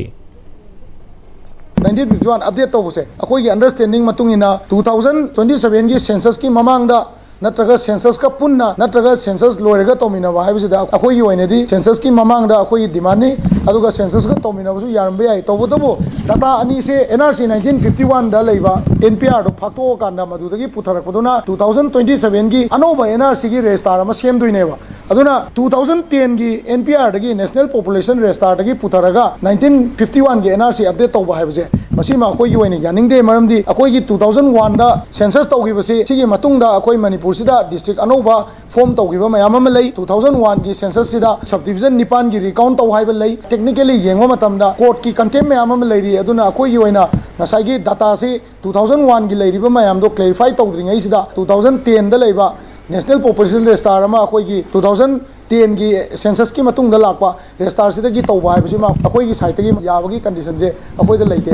ꯅꯥꯏꯟꯇꯤꯟ ꯐꯤꯐꯇꯤ ꯋꯥꯟ ꯑꯞꯗꯦꯠ ꯇꯧꯕꯁꯦ ꯑꯩꯈꯣꯏꯒꯤ ꯑꯟꯗꯔꯁ꯭ꯇꯦꯟꯗꯤꯡ ꯃꯇꯨꯡ ꯏꯟꯅ ꯇꯨ ꯊꯥꯎꯖꯟ ꯇ꯭ꯋꯦꯟꯇꯤ ꯁꯚꯦꯟꯒꯤ ꯁꯦꯟꯁꯁꯀꯤ ꯃꯃꯥꯡꯗ ꯅꯠꯇ꯭ꯔꯒ ꯁꯦꯟꯁꯁꯀ ꯄꯨꯟꯅ ꯅꯠꯇ꯭ꯔꯒ ꯁꯦꯟꯁꯁ ꯂꯣꯏꯔꯒ ꯇꯧꯃꯤꯟꯅꯕ ꯍꯥꯏꯕꯁꯤꯗ ꯑꯩꯈꯣꯏꯒꯤ ꯑꯣꯏꯅꯗꯤ ꯁꯦꯟꯁꯁꯀꯤ ꯃꯃꯥꯡꯗ ꯑꯩꯈꯣꯏꯒꯤ ꯗꯤꯃꯥꯟꯅꯤ, ꯑꯗꯨꯒ ꯁꯦꯟꯁꯁꯀ ꯇꯧꯃꯤꯟꯅꯕꯁꯨ ꯌꯥꯔꯝꯕ ꯌꯥꯏ꯫ ꯇꯧꯕꯇꯕꯨ ꯗꯥꯇꯥ ꯑꯅꯤꯁꯦ N R C nineteen fifty ꯋꯥꯟꯗ ꯂꯩꯕ ꯑꯦꯟ ꯄꯤ ꯑꯥꯔꯗꯣ ꯐꯥꯛꯇꯣꯛꯑꯀꯥꯟꯗ ꯃꯗꯨꯗꯒꯤ ꯄꯨꯊꯔꯛꯄꯗꯨꯅ ꯇꯨ ꯊꯥꯎꯖꯟ ꯇ꯭ꯋꯦꯟꯇꯤ ꯁꯚꯦꯟꯒꯤ ꯑꯅꯧꯕ ꯑꯦꯟ ꯑꯥꯔ ꯁꯤꯒꯤ ꯔꯦꯖꯤꯁꯇꯥꯔ ꯑꯃ ꯁꯦꯝꯗꯣꯏꯅꯦꯕ꯫ ꯑꯗꯨꯅ ꯇꯨ ꯊꯥꯎꯖꯟ ꯇꯦꯟꯒꯤ ꯑꯦꯟ ꯄꯤ ꯑꯥꯔꯗꯒꯤ, ꯅꯦꯁꯅꯦꯜ ꯄꯣꯄꯨꯂꯦꯁꯟ ꯔꯦꯖꯤꯁꯇꯥꯔꯗꯒꯤ ꯄꯨꯊꯔꯒ ꯅꯥꯏꯟꯇꯤꯟ ꯐꯤꯐꯇꯤ ꯋꯥꯟꯒꯤ ꯑꯦꯟ ꯑꯥꯔ ꯁꯤ ꯑꯞꯗꯦꯠ ꯇꯧꯕ ꯍꯥꯏꯕꯁꯦ ꯃꯁꯤꯃ ꯑꯩꯈꯣꯏꯒꯤ ꯑꯣꯏꯅ ꯌꯥꯅꯤꯡꯗꯦ꯫ ꯃꯔꯝꯗꯤ ꯑꯩꯈꯣꯏꯒꯤ ꯇꯨ ꯊꯥꯎꯖꯟ ꯋꯥꯟꯗ ꯁꯦꯟꯁꯁ ꯇꯧꯈꯤꯕꯁꯤ, ꯁꯤꯒꯤ ꯃꯇꯨꯡꯗ ꯑꯩꯈꯣꯏ ꯃꯅꯤꯄꯨꯔꯁꯤꯗ ꯗꯤꯁꯇ꯭ꯔꯤꯛ ꯑꯅꯧꯕ ꯐꯣꯝ ꯇꯧꯈꯤꯕ ꯃꯌꯥꯝ ꯑꯃ ꯂꯩ꯫ ꯇꯨ ꯊꯥꯎꯖꯟ ꯋꯥꯟꯒꯤ ꯁꯦꯟꯁꯁꯁꯤꯗ ꯁꯕ ꯗꯤꯕꯤꯖꯟ ꯅꯤꯄꯥꯟꯒꯤ ꯔꯤꯀꯥꯎꯟ ꯇꯧ ꯍꯥꯏꯕ ꯂꯩ꯫ ꯇꯦꯛꯅꯤꯀꯦꯜꯂꯤ ꯌꯦꯡꯕ ꯃꯇꯝꯗ ꯀꯣꯔꯠꯀꯤ ꯀꯟꯇꯦꯝ ꯃꯌꯥꯝ ꯑꯃ ꯂꯩꯔꯤ꯫ ꯑꯗꯨꯅ ꯑꯩꯈꯣꯏꯒꯤ ꯑꯣꯏꯅ ꯉꯁꯥꯏꯒꯤ ꯗꯥꯇꯥꯁꯤ ꯇꯨ ꯊꯥꯎꯖꯟ ꯋꯥꯟꯒꯤ ꯂꯩꯔꯤꯕ ꯃꯌꯥꯝꯗꯣ ꯀ꯭ꯂꯦꯔꯤꯐꯥꯏ ꯇꯧꯗ꯭ꯔꯤꯉꯩꯁꯤꯗ ꯇꯨ ꯊꯥꯎꯖꯟ ꯇꯦꯟꯗ ꯂꯩꯕ ꯅꯦꯁꯅꯦꯜ ꯄꯣꯄꯨꯂꯦꯁꯟ ꯔꯦꯖꯤꯁꯇꯥꯔ ꯑꯃ ꯑꯩꯈꯣꯏꯒꯤ ꯇꯨ ꯊꯥꯎꯖꯟ ꯇꯦꯟꯒꯤ ꯁꯦꯟꯁꯁꯀꯤ ꯃꯇꯨꯡꯗ ꯂꯥꯛꯄ ꯔꯦꯖꯤꯁꯇꯥꯔꯁꯤꯗꯒꯤ ꯇꯧꯕ ꯍꯥꯏꯕꯁꯤꯃ ꯑꯩꯈꯣꯏꯒꯤ ꯁꯥꯏꯠꯇꯒꯤ ꯌꯥꯕꯒꯤ ꯀꯟꯗꯤꯁꯟꯁꯦ ꯑꯩꯈꯣꯏꯗ ꯂꯩꯇꯦ꯫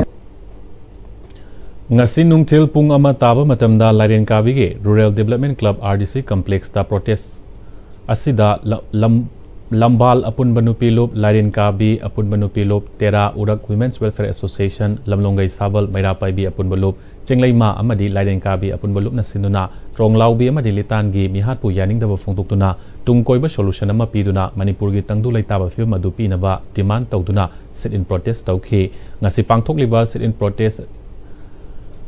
ꯉꯁꯤ ꯅꯨꯡꯊꯤꯜ ꯄꯨꯡ ꯑꯃ ꯇꯥꯕ ꯃꯇꯝꯗ ꯂꯥꯏꯔꯦꯟꯀꯥꯕꯤꯒꯤ rural development club, R D C ꯀꯝꯄ꯭ꯂꯦꯛꯁꯇ ꯄ꯭ꯔꯣꯇꯦꯁ ꯑꯁꯤꯗ ꯂ-, ꯂꯝ-, ꯂꯝꯕꯥꯜ ꯑꯄꯨꯟꯕ ꯅꯨꯄꯤ ꯂꯨꯞ, ꯂꯥꯏꯔꯦꯟꯀꯥꯕꯤ ꯑꯄꯨꯟꯕ ꯅꯨꯄꯤ ꯂꯨꯞ, ꯇꯦꯔꯥ ꯎꯔꯛ ꯋꯤꯃꯦꯟꯁ ꯋꯦꯜꯐꯤꯌꯔ ꯑꯦꯁꯣꯁꯤꯌꯦꯁꯟ, ꯂꯝꯂꯣꯡꯒꯩ ꯁꯥꯕꯜ ꯃꯩꯔꯥ ꯄꯥꯏꯕꯤ ꯑꯄꯨꯟꯕ ꯂꯨꯞ, ꯆꯤꯡꯂꯩꯃꯥ ꯑꯃꯗꯤ ꯂꯥꯏꯔꯦꯟꯀꯥꯕꯤ ꯑꯄꯨꯟꯕ ꯂꯨꯞꯅ ꯁꯤꯟꯗꯨꯅ ꯇ꯭ꯔꯣꯡꯂꯥꯎꯕꯤ ꯑꯃꯗꯤ ꯂꯤꯇꯥꯟꯒꯤ ꯃꯤꯍꯥꯠꯄꯨ ꯌꯥꯅꯤꯡꯗꯕ ꯐꯣꯡꯗꯣꯛꯇꯨꯅ ꯇꯨꯡ ꯀꯣꯏꯕ ꯁꯣꯂꯨꯁꯟ ꯑꯃ ꯄꯤꯗꯨꯅ ꯃꯅꯤꯄꯨꯔꯒꯤ ꯇꯪꯗꯨ ꯂꯩꯇꯥꯕ ꯐꯤꯕꯝ ꯑꯗꯨ ꯄꯤꯅꯕ ꯗꯤꯃꯥꯟ ꯇꯧꯗꯨꯅ ꯁꯤꯠ ꯏꯟ ꯄ꯭ꯔꯣꯇꯦꯁ ꯇꯧꯈꯤ꯫ ꯉꯁꯤ ꯄꯥꯡꯊꯣꯛꯂꯤꯕ ꯁꯤꯠ ꯏꯟ ꯄ꯭ꯔꯣꯇꯦꯁ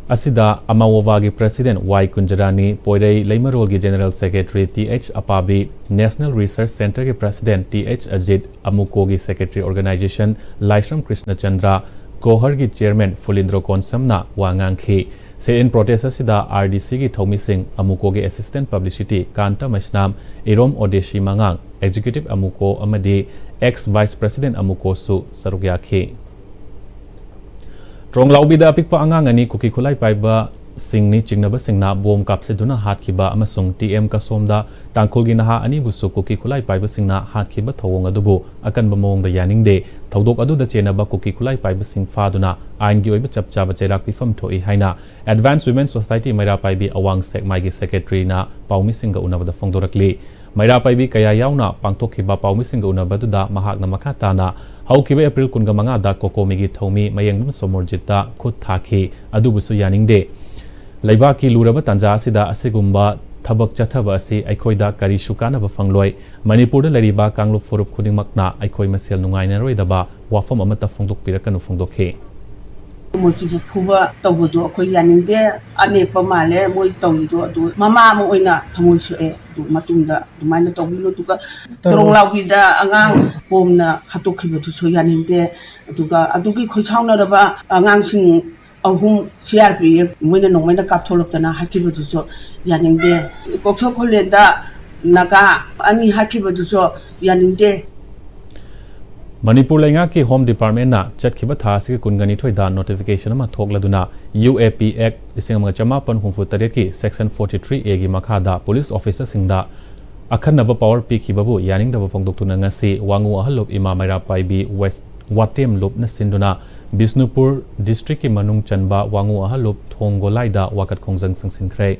ꯑꯁꯤꯗ ꯑꯃꯥꯋꯣꯕꯥꯒꯤ ꯄ꯭ꯔꯁꯤꯗꯦꯟ ꯋꯥꯏ ꯀꯨꯟꯖꯔꯥꯅꯤ, ꯄꯣꯏꯔꯩ ꯂꯩꯃꯔꯣꯜꯒꯤ general secretary T H Apabi, national research ꯁꯦꯟꯇꯔꯒꯤ ꯄ꯭ꯔꯁꯤꯗꯦꯟ ꯇꯤ ꯑꯩꯆ ꯑꯖꯤꯠ, ꯑꯃꯨꯀꯣꯒꯤ ꯁꯦꯀ꯭ꯔꯦꯇꯔꯤ ꯑꯣꯔꯒꯅꯥꯏꯖꯦꯁꯟ ꯂꯥꯏꯁ꯭ꯔꯝ ꯀ꯭ꯔꯤꯁꯅꯆꯟꯗ꯭ꯔ, ꯒꯣꯍꯔꯒꯤ ꯆꯤꯌꯔꯃꯦꯟ ꯐꯨꯂꯤꯟꯗ꯭ꯔꯣ ꯀꯣꯟꯁꯝꯅ ꯋꯥ ꯉꯥꯡꯈꯤ꯫ ꯁꯤꯠ ꯏꯟ ꯄ꯭ꯔꯣꯇꯦꯁ ꯑꯁꯤꯗ ꯑꯥꯔ ꯗꯤ ꯁꯤꯒꯤ ꯊꯧꯃꯤꯁꯤꯡ, ꯑꯃꯨꯀꯣꯒꯤ ꯑꯦꯁꯤꯁꯇꯦꯟ ꯄꯕ꯭ꯂꯤꯁꯤꯇꯤ ꯀꯥꯟꯇ ꯃꯩꯁꯅꯥꯝ, ꯏꯔꯣꯝ ꯑꯣꯗꯦꯁꯤ ꯃꯉꯥꯡ, ꯑꯦꯛꯖꯤꯀ꯭ꯌꯨꯇꯤꯚ ꯑꯃꯨꯀꯣ ꯑꯃꯗꯤ ꯑꯦꯛꯁ ꯚꯥꯏꯁ ꯄ꯭ꯔꯦꯁꯤꯗꯦꯟꯠ ꯑꯃꯨꯀꯣꯁꯨ ꯁꯔꯨꯛ ꯌꯥꯈꯤ꯫ ꯇ꯭ꯔꯣꯡꯂꯥꯎꯕꯤꯗ ꯑꯄꯤꯛꯄ ꯑꯉꯥꯡ ꯑꯅꯤ ꯀꯨꯀꯤ ꯈꯨꯠꯂꯥꯏ ꯄꯥꯏꯕꯁꯤꯡꯅꯤ ꯆꯤꯡꯅꯕꯁꯤꯡꯅ ꯕꯣꯝ ꯀꯥꯞꯁꯤꯟꯗꯨꯅ ꯍꯥꯠꯈꯤꯕ ꯑꯃꯁꯨꯡ ꯇꯤ ꯑꯦꯝ ꯀꯁꯣꯝꯗ ꯇꯥꯡꯈꯨꯜꯒꯤ ꯅꯍꯥ ꯑꯅꯤꯕꯨꯁꯨ ꯀꯨꯀꯤ ꯈꯨꯠꯂꯥꯏ ꯄꯥꯏꯕꯁꯤꯡꯅ ꯍꯥꯠꯈꯤꯕ ꯊꯧꯑꯣꯡ ꯑꯗꯨꯕꯨ ꯑꯀꯟꯕ ꯃꯑꯣꯡꯗ ꯌꯥꯅꯤꯡꯗꯦ꯫ ꯊꯧꯗꯣꯛ ꯑꯗꯨꯗ ꯆꯦꯟꯅꯕ ꯀꯨꯀꯤ ꯈꯨꯠꯂꯥꯏ ꯄꯥꯏꯕꯁꯤꯡ ꯐꯥꯗꯨꯅ ꯑꯥꯏꯟꯒꯤ ꯑꯣꯏꯕ ꯆꯞ ꯆꯥꯕ ꯆꯩꯔꯥꯛ ꯄꯤꯐꯝ ꯊꯣꯛꯏ ꯍꯥꯏꯅ ꯑꯦꯗꯚꯥꯟꯁ ꯋꯤꯃꯦꯟ ꯁꯣꯁꯥꯏꯇꯤ ꯃꯩꯔꯥ ꯄꯥꯏꯕꯤ ꯑꯋꯥꯡ ꯁꯦꯛꯃꯥꯏꯒꯤ ꯁꯦꯀ꯭ꯔꯦꯇꯔꯤꯅ ꯄꯥꯎꯃꯤꯁꯤꯡꯒ ꯎꯅꯕꯗ ꯐꯣꯡꯗꯣꯔꯛꯂꯤ꯫ ꯃꯩꯔꯥ ꯄꯥꯏꯕꯤ ꯀꯌꯥ ꯌꯥꯎꯅ ꯄꯥꯡꯊꯣꯛꯈꯤꯕ ꯄꯥꯎꯃꯤꯁꯤꯡꯒ ꯎꯅꯕꯗꯨꯗ ꯃꯍꯥꯛꯅ ꯃꯈꯥ ꯇꯥꯅ ꯍꯧꯈꯤꯕ ꯑꯦꯄ꯭ꯔꯤꯜ ꯀꯨꯟꯃꯉꯥꯗ ꯀꯣꯀꯣꯃꯤꯒꯤ ꯊꯧꯃꯤ ꯃꯌꯦꯡꯕꯝ ꯁꯣꯃꯣꯔꯖꯤꯠꯇ ꯈꯨꯠ ꯊꯥꯈꯤ꯫ ꯑꯗꯨꯕꯨꯁꯨ ꯌꯥꯅꯤꯡꯗꯦ꯫ ꯂꯩꯕꯥꯛꯀꯤ ꯂꯨꯔꯕ ꯇꯥꯟꯖꯥ ꯑꯁꯤꯗ ꯑꯁꯤꯒꯨꯝꯕ ꯊꯕꯛ ꯆꯠꯊꯕ ꯑꯁꯤ ꯑꯩꯈꯣꯏꯗ ꯀꯔꯤꯁꯨ ꯀꯥꯟꯅꯕ ꯐꯪꯂꯣꯏ꯫ ꯃꯅꯤꯄꯨꯔꯗ ꯂꯩꯔꯤꯕ ꯀꯥꯡꯂꯨꯞ ꯐꯨꯔꯨꯞ ꯈꯨꯗꯤꯡꯃꯛꯅ ꯑꯩꯈꯣꯏ ꯃꯁꯦꯜ ꯅꯨꯡꯉꯥꯏꯅꯔꯣꯏꯗꯕ ꯋꯥꯐꯝ ꯑꯃꯠꯇ ꯐꯣꯡꯗꯣꯛꯄꯤꯔꯛꯀꯅꯨ ꯐꯣꯡꯗꯣꯛꯈꯤ꯫ ꯃꯣꯏꯁꯤꯕꯨ ꯐꯨꯕ ꯇꯧꯕꯗꯣ ꯑꯩꯈꯣꯏ ꯌꯥꯅꯤꯡꯗꯦ꯫ ꯑꯅꯦꯛꯄ ꯃꯥꯜꯂꯦ ꯃꯣꯏ ꯇꯧꯔꯤꯗꯣ꯫ ꯑꯗꯨ ꯃꯃꯥ ꯑꯃ ꯑꯣꯏꯅ ꯊꯃꯣꯏ ꯁꯣꯛꯑꯦ꯫ ꯑꯗꯨ ꯃꯇꯨꯡꯗ ꯑꯗꯨꯃꯥꯏꯅ ꯇꯧꯕꯤꯅꯨ꯫ ꯑꯗꯨꯒ ꯇꯣꯔꯣꯡꯂꯥꯎꯕꯤꯗ ꯑꯉꯥꯡ ꯕꯣꯝꯅ ꯍꯥꯠꯇꯣꯛꯈꯤꯕꯗꯨꯁꯨ ꯌꯥꯅꯤꯡꯗꯦ꯫ ꯑꯗꯨꯒ ꯑꯗꯨꯒꯤ ꯈꯣꯏꯁꯥꯎꯅꯔꯕ ꯑꯉꯥꯡꯁꯤꯡ ꯑꯍꯨꯝ ꯁꯤ ꯑꯥꯔ ꯄꯤ ꯑꯦꯐ ꯃꯣꯏꯅ ꯅꯣꯡꯃꯩꯅ ꯀꯥꯞꯊꯣꯛꯂꯛꯇꯅ ꯍꯥꯠꯈꯤꯕꯗꯨꯁꯨ ꯌꯥꯅꯤꯡꯗꯦ꯫ ꯀꯣꯛꯁꯣ ꯈꯨꯂꯦꯟꯗ ꯅꯥꯒꯥ ꯑꯅꯤ ꯍꯥꯠꯈꯤꯕꯗꯨꯁꯨ ꯌꯥꯅꯤꯡꯗꯦ꯫ ꯃꯅꯤꯄꯨꯔ ꯂꯩꯉꯥꯛꯀꯤ ꯍꯣꯝ ꯗꯤꯄꯥꯔꯠꯃꯦꯟꯅ ꯆꯠꯈꯤꯕ ꯊꯥ ꯑꯁꯤꯒꯤ ꯀꯨꯟꯒ ꯅꯤꯊꯣꯏꯗ ꯅꯣꯇꯤꯐꯤꯀꯦꯁꯟ ꯑꯃ ꯊꯣꯛꯂꯗꯨꯅ ꯌꯨ ꯑꯦ ꯄꯤ ꯑꯦꯛ ꯂꯤꯁꯤꯡ ꯑꯃꯒ ꯆꯃꯥꯄꯟ ꯍꯨꯝꯐꯨ ꯇꯔꯦꯠꯀꯤ ꯁꯦꯛꯁꯟ ꯐꯣꯔꯇꯤ ꯊ꯭ꯔꯤ ꯑꯦꯒꯤ ꯃꯈꯥꯗ ꯄꯨꯂꯤꯁ ꯑꯣꯐꯤꯁꯔꯁꯤꯡꯗ ꯑꯈꯟꯅꯕ ꯄꯋꯥꯔ ꯄꯤꯈꯤꯕꯕꯨ ꯌꯥꯅꯤꯡꯗꯕ ꯐꯣꯡꯗꯣꯛꯇꯨꯅ ꯉꯁꯤ ꯋꯥꯉꯨ ꯑꯍꯜ ꯂꯨꯞ ꯏꯃꯥ ꯃꯩꯔꯥ ꯄꯥꯏꯕꯤ ꯋꯦꯁ ꯋꯥꯇꯦꯝ ꯂꯨꯞꯅ ꯁꯤꯟꯗꯨꯅ ꯕꯤꯁꯅꯨꯄꯨꯔ ꯗꯤꯁꯇ꯭ꯔꯤꯛꯀꯤ ꯃꯅꯨꯡ ꯆꯟꯕ ꯋꯥꯉꯨ ꯑꯍꯜ ꯂꯨꯞ ꯊꯣꯡ ꯒꯣꯂꯥꯏꯗ ꯋꯥꯀꯠ ꯈꯣꯡꯖꯪ ꯆꯪꯁꯤꯟꯈ꯭ꯔꯦ꯫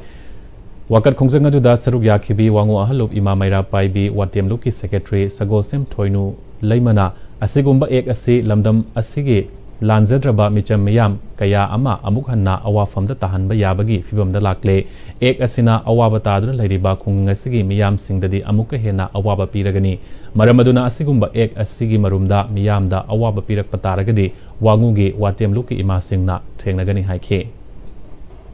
ꯋꯥꯀꯠ ꯈꯣꯡꯖꯪ ꯑꯗꯨꯗ ꯁꯔꯨꯛ ꯌꯥꯈꯤꯕꯤ ꯋꯥꯉꯨ ꯑꯍꯜ ꯂꯨꯞ ꯏꯃꯥ ꯃꯩꯔꯥ ꯄꯥꯏꯕꯤ ꯋꯥꯇꯦꯝ ꯂꯨꯞꯀꯤ ꯁꯦꯀ꯭ꯔꯦꯇꯔꯤ ꯁꯒꯣꯜꯁꯦꯝ ꯊꯣꯏꯅꯨ ꯂꯩꯃꯅ ꯑꯁꯤꯒꯨꯝꯕ ꯑꯦꯛ ꯑꯁꯤ ꯂꯝꯗꯝ ꯑꯁꯤꯒꯤ ꯂꯥꯟꯖꯗ꯭ꯔꯕ ꯃꯤꯆꯝ ꯃꯤꯌꯥꯝ ꯀꯌꯥ ꯑꯃ ꯑꯃꯨꯛ ꯍꯟꯅ ꯑꯋꯥꯐꯝꯗ ꯇꯥꯍꯟꯕ ꯌꯥꯕꯒꯤ ꯐꯤꯕꯝꯗ ꯂꯥꯛꯂꯦ꯫ ꯑꯦꯛ ꯑꯁꯤꯅ ꯑꯋꯥꯕ ꯇꯥꯗꯨꯅ ꯂꯩꯔꯤꯕ ꯈꯨꯡꯒꯪ ꯑꯁꯤꯒꯤ ꯃꯤꯌꯥꯝꯁꯤꯡꯗꯗꯤ ꯑꯃꯨꯛꯀ ꯍꯦꯟꯅ ꯑꯋꯥꯕ ꯄꯤꯔꯒꯅꯤ꯫ ꯃꯔꯝ ꯑꯗꯨꯅ ꯑꯁꯤꯒꯨꯝꯕ ꯑꯦꯛ ꯑꯁꯤꯒꯤ ꯃꯔꯨꯝꯗ ꯃꯤꯌꯥꯝꯗ ꯑꯋꯥꯕ ꯄꯤꯔꯛꯄ ꯇꯥꯔꯒꯗꯤ ꯋꯥꯉꯨꯒꯤ ꯋꯥꯇꯦꯝ ꯂꯨꯞꯀꯤ ꯏꯃꯥꯁꯤꯡꯅ ꯊꯦꯡꯅꯒꯅꯤ ꯍꯥꯏꯈꯤ꯫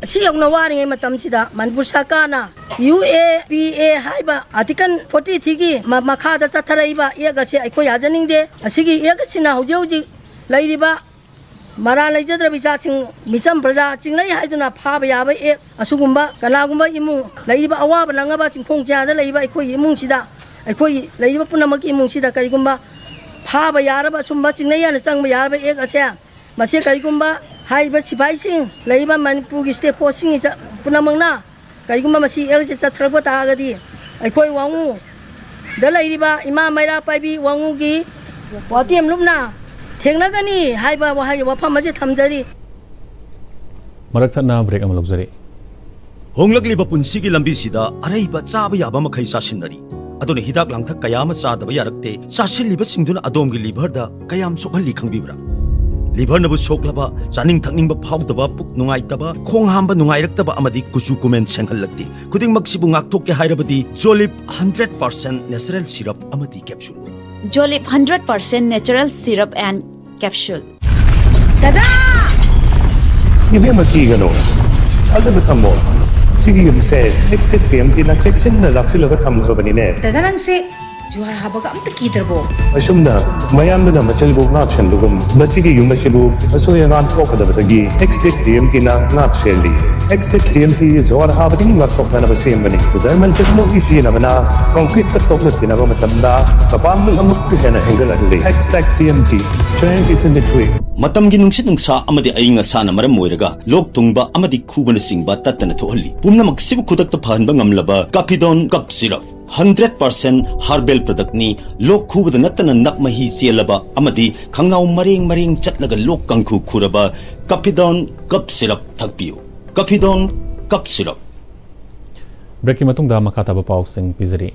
ꯑꯁꯤ ꯌꯧꯅ ꯋꯥꯔꯤꯉꯩ ꯃꯇꯝꯁꯤꯗ ꯃꯅꯤꯄꯨꯔ ꯁꯔꯀꯥꯔꯅ ꯌꯨ ꯑꯦ ꯄꯤ ꯑꯦ ꯍꯥꯏꯕ ꯑꯥꯔꯇꯤꯀꯜ ꯐꯣꯔꯇꯤ ꯊ꯭ꯔꯤꯒꯤ ꯃ-, ꯃꯈꯥꯗ ꯆꯠꯊꯔꯛꯏꯕ ꯑꯦꯛ ꯑꯁꯤ ꯑꯩꯈꯣꯏ ꯌꯥꯖꯅꯤꯡꯗꯦ꯫ ꯑꯁꯤꯒꯤ ꯑꯦꯛ ꯑꯁꯤꯅ ꯍꯧꯖꯤꯛ ꯍꯧꯖꯤꯛ ꯂꯩꯔꯤꯕ ꯃꯔꯥꯜ ꯂꯩꯖꯗ꯭ꯔꯕ ꯏꯆꯥꯁꯤꯡ, ꯃꯤꯆꯝ ꯄ꯭ꯔꯖꯥ ꯆꯤꯡꯅꯩ ꯍꯥꯏꯗꯨꯅ ꯐꯥꯕ ꯌꯥꯕ ꯑꯦꯛ, ꯑꯁꯤꯒꯨꯝꯕ ꯀꯅꯥꯒꯨꯝꯕ ꯏꯃꯨꯡ ꯂꯩꯔꯤꯕ ꯑꯋꯥꯕ ꯅꯪꯉꯕ ꯆꯤꯡꯈꯣꯡ ꯆꯌꯥꯗ ꯂꯩꯔꯤꯕ ꯑꯩꯈꯣꯏꯒꯤ ꯏꯃꯨꯡꯁꯤꯗ ꯑꯩꯈꯣꯏ ꯂꯩꯔꯤꯕ ꯄꯨꯝꯅꯃꯛꯀꯤ ꯏꯃꯨꯡꯁꯤꯗ ꯀꯔꯤꯒꯨꯝꯕ ꯐꯥꯕ ꯌꯥꯔꯕ, ꯑꯁꯨꯝꯕ ꯆꯤꯡꯅꯩ ꯍꯥꯏꯅ ꯆꯪꯕ ꯌꯥꯔꯕ ꯑꯦꯛ ꯑꯁꯦ, ꯃꯁꯤ ꯀꯔꯤꯒꯨꯝꯕ ꯍꯥꯏꯔꯤꯕ ꯁꯤꯐꯥꯏꯁꯤꯡ, ꯂꯩꯔꯤꯕ ꯃꯅꯤꯄꯨꯔꯒꯤ ꯁ꯭ꯇꯦꯠ ꯐꯣꯔꯁꯁꯤꯡꯒꯤ ꯆ-, ꯄꯨꯝꯅꯃꯛꯅ ꯀꯔꯤꯒꯨꯝꯕ ꯃꯁꯤ ꯑꯦꯛ ꯑꯁꯤ ꯆꯠꯊꯔꯛꯄ ꯇꯥꯔꯒꯗꯤ, ꯑꯩꯈꯣꯏ ꯋꯥꯉꯨꯗ ꯂꯩꯔꯤꯕ ꯏꯃꯥ ꯃꯩꯔꯥ ꯄꯥꯏꯕꯤ ꯋꯥꯉꯨꯒꯤ ꯋꯥꯇꯦꯝ ꯂꯨꯞꯅ ꯊꯦꯡꯅꯒꯅꯤ ꯍꯥꯏꯕ ꯋꯥꯍꯩ, ꯋꯥꯐꯝ ꯑꯁꯤ ꯊꯝꯖꯔꯤ꯫ ꯃꯔꯛ ꯊꯠꯅ ꯕ꯭ꯔꯦꯛ ꯑꯃ ꯂꯧꯖꯔꯤ꯫ ꯍꯣꯡꯂꯛꯂꯤꯕ ꯄꯨꯟꯁꯤꯒꯤ ꯂꯝꯕꯤꯁꯤꯗ ꯑꯔꯩꯕ ꯆꯥꯕ ꯌꯥꯕ ꯃꯈꯩ ꯆꯥꯁꯤꯟꯅꯔꯤ꯫ ꯑꯗꯨꯅ ꯍꯤꯗꯥꯛ ꯂꯥꯡꯊꯛ ꯀꯌꯥ ꯑꯃ ꯆꯥꯗꯕ ꯌꯥꯔꯛꯇꯦ꯫ ꯆꯥꯁꯤꯜꯂꯤꯕꯁꯤꯡꯗꯨꯅ ꯑꯗꯣꯝꯒꯤ ꯂꯤꯚꯔꯗ ꯀꯌꯥꯝ ꯁꯣꯛꯍꯜꯂꯤ ꯈꯪꯕꯤꯕ꯭ꯔꯥ? ꯂꯤꯚꯔꯅꯕꯨ ꯁꯣꯛꯂꯕ, ꯆꯥꯅꯤꯡ ꯊꯛꯅꯤꯡꯕ ꯐꯥꯎꯗꯕ, ꯄꯨꯛ ꯅꯨꯡꯉꯥꯏꯇꯕ, ꯈꯣꯡ ꯍꯥꯝꯕ ꯅꯨꯡꯉꯥꯏꯔꯛꯇꯕ ꯑꯃꯗꯤ ꯀꯨꯆꯨ ꯀꯨꯃꯦꯟ ꯁꯦꯡꯍꯜꯂꯛꯇꯦ꯫ ꯈꯨꯗꯤꯡꯃꯛꯁꯤꯕꯨ ꯉꯥꯛꯊꯣꯛꯀꯦ ꯍꯥꯏꯔꯕꯗꯤ ꯖꯣꯂꯤꯞ ꯍꯟꯗ꯭ꯔꯦꯠ ꯄꯥꯔꯁꯦꯟ ꯅꯦꯆꯔꯦꯜ ꯁꯤꯔꯞ ꯑꯃꯗꯤ capsule. Jolip hundred percent natural syrup and capsule. ꯗꯗꯥ! ꯏꯕꯦꯝꯃ, ꯀꯤꯒꯅꯨ, ꯊꯥꯖꯕ ꯊꯝꯃꯣ꯫ ꯁꯤꯒꯤ ꯌꯨꯝꯁꯦ ꯑꯦꯛꯁꯇꯦꯛ ꯇꯤ ꯑꯦꯝ ꯇꯤꯅ ꯆꯦꯛꯁꯤꯟꯅ ꯂꯥꯛꯁꯤꯜꯂꯒ ꯊꯝꯈ꯭ꯔꯕꯅꯤꯅꯦ꯫ ꯗꯗꯥ, ꯅꯪꯁꯦ ꯖꯨꯍꯥꯔ ꯍꯥꯕꯒ ꯑꯝꯇ ꯀꯤꯗ꯭ꯔꯕꯣ? ꯑꯁꯨꯝꯅ ꯃꯌꯥꯝꯗꯨꯅ ꯃꯆꯜꯕꯨ ꯉꯥꯛ ꯁꯦꯟꯕꯒꯨꯝ, ꯃꯁꯤꯒꯤ ꯌꯨꯝ ꯑꯁꯤꯕꯨ ꯑꯁꯣꯏ ꯑꯉꯥꯝ ꯊꯣꯛꯀꯗꯕꯗꯒꯤ ꯑꯦꯛꯁꯇꯦꯛ ꯇꯤ ꯑꯦꯝ ꯇꯤꯅ ꯉꯥꯛ ꯁꯦꯜꯂꯤ꯫ ꯑꯦꯛꯁꯇꯦꯛ ꯇꯤ ꯑꯦꯝ ꯇꯤ ꯖꯨꯍꯥꯔ ꯍꯥꯕꯗꯒꯤ ꯉꯥꯛꯊꯣꯛꯅꯅꯕ ꯁꯦꯝꯕꯅꯤ꯫ ꯖꯔꯃꯟ ꯇꯦꯛꯅꯣꯂꯣꯖꯤ ꯁꯤꯖꯤꯟꯅꯕꯅ ꯀꯣꯡꯀ꯭ꯔꯤꯠꯀ ꯇꯣꯛꯅ ꯇꯤꯟꯅꯕ ꯃꯇꯝꯗ ꯃꯄꯥꯡꯒꯜ ꯑꯃꯨꯛꯀ ꯍꯦꯟꯅ ꯍꯦꯟꯒꯠꯍꯜꯂꯤ꯫ ꯑꯦꯛꯁꯇꯦꯛ T M T, strength is in the grip. ꯃꯇꯝꯒꯤ ꯅꯨꯡꯁꯤꯠ ꯅꯨꯡꯁꯥ ꯑꯃꯗꯤ ꯑꯏꯪ ꯑꯁꯥꯅ ꯃꯔꯝ ꯑꯣꯏꯔꯒ ꯂꯣꯛ ꯊꯨꯡꯕ ꯑꯃꯗꯤ ꯈꯨꯕꯅꯆꯤꯡꯕ ꯇꯠꯇꯅ ꯊꯣꯛꯍꯜꯂꯤ꯫ ꯄꯨꯝꯅꯃꯛꯁꯤꯕꯨ ꯈꯨꯗꯛꯇ ꯐꯍꯟꯕ ꯉꯝꯂꯕ ꯀꯥꯐꯤꯗꯣꯟ cough syrup. Hundred percent herbal ꯄ꯭ꯔꯗꯛꯅꯤ꯫ ꯂꯣꯛ ꯈꯨꯕꯗ ꯅꯠꯇꯅ ꯅꯞ ꯃꯍꯤ ꯆꯦꯜꯂꯕ ꯑꯃꯗꯤ ꯈꯪꯅꯥꯎ ꯃꯔꯦꯡ ꯃꯔꯦꯡ ꯆꯠꯂꯒ ꯂꯣꯛ ꯀꯥꯡꯈꯨ ꯈꯨꯔꯕ ꯀꯥꯐꯤꯗꯣꯟ ꯀꯞ ꯁꯤꯔꯞ ꯊꯛꯄꯤꯌꯨ꯫ ꯀꯥꯐꯤꯗꯣꯟ cough syrup. ꯕ꯭ꯔꯦꯛꯀꯤ ꯃꯇꯨꯡꯗ ꯃꯈꯥ ꯇꯥꯕ ꯄꯥꯎꯁꯤꯡ ꯄꯤꯖꯔꯤ꯫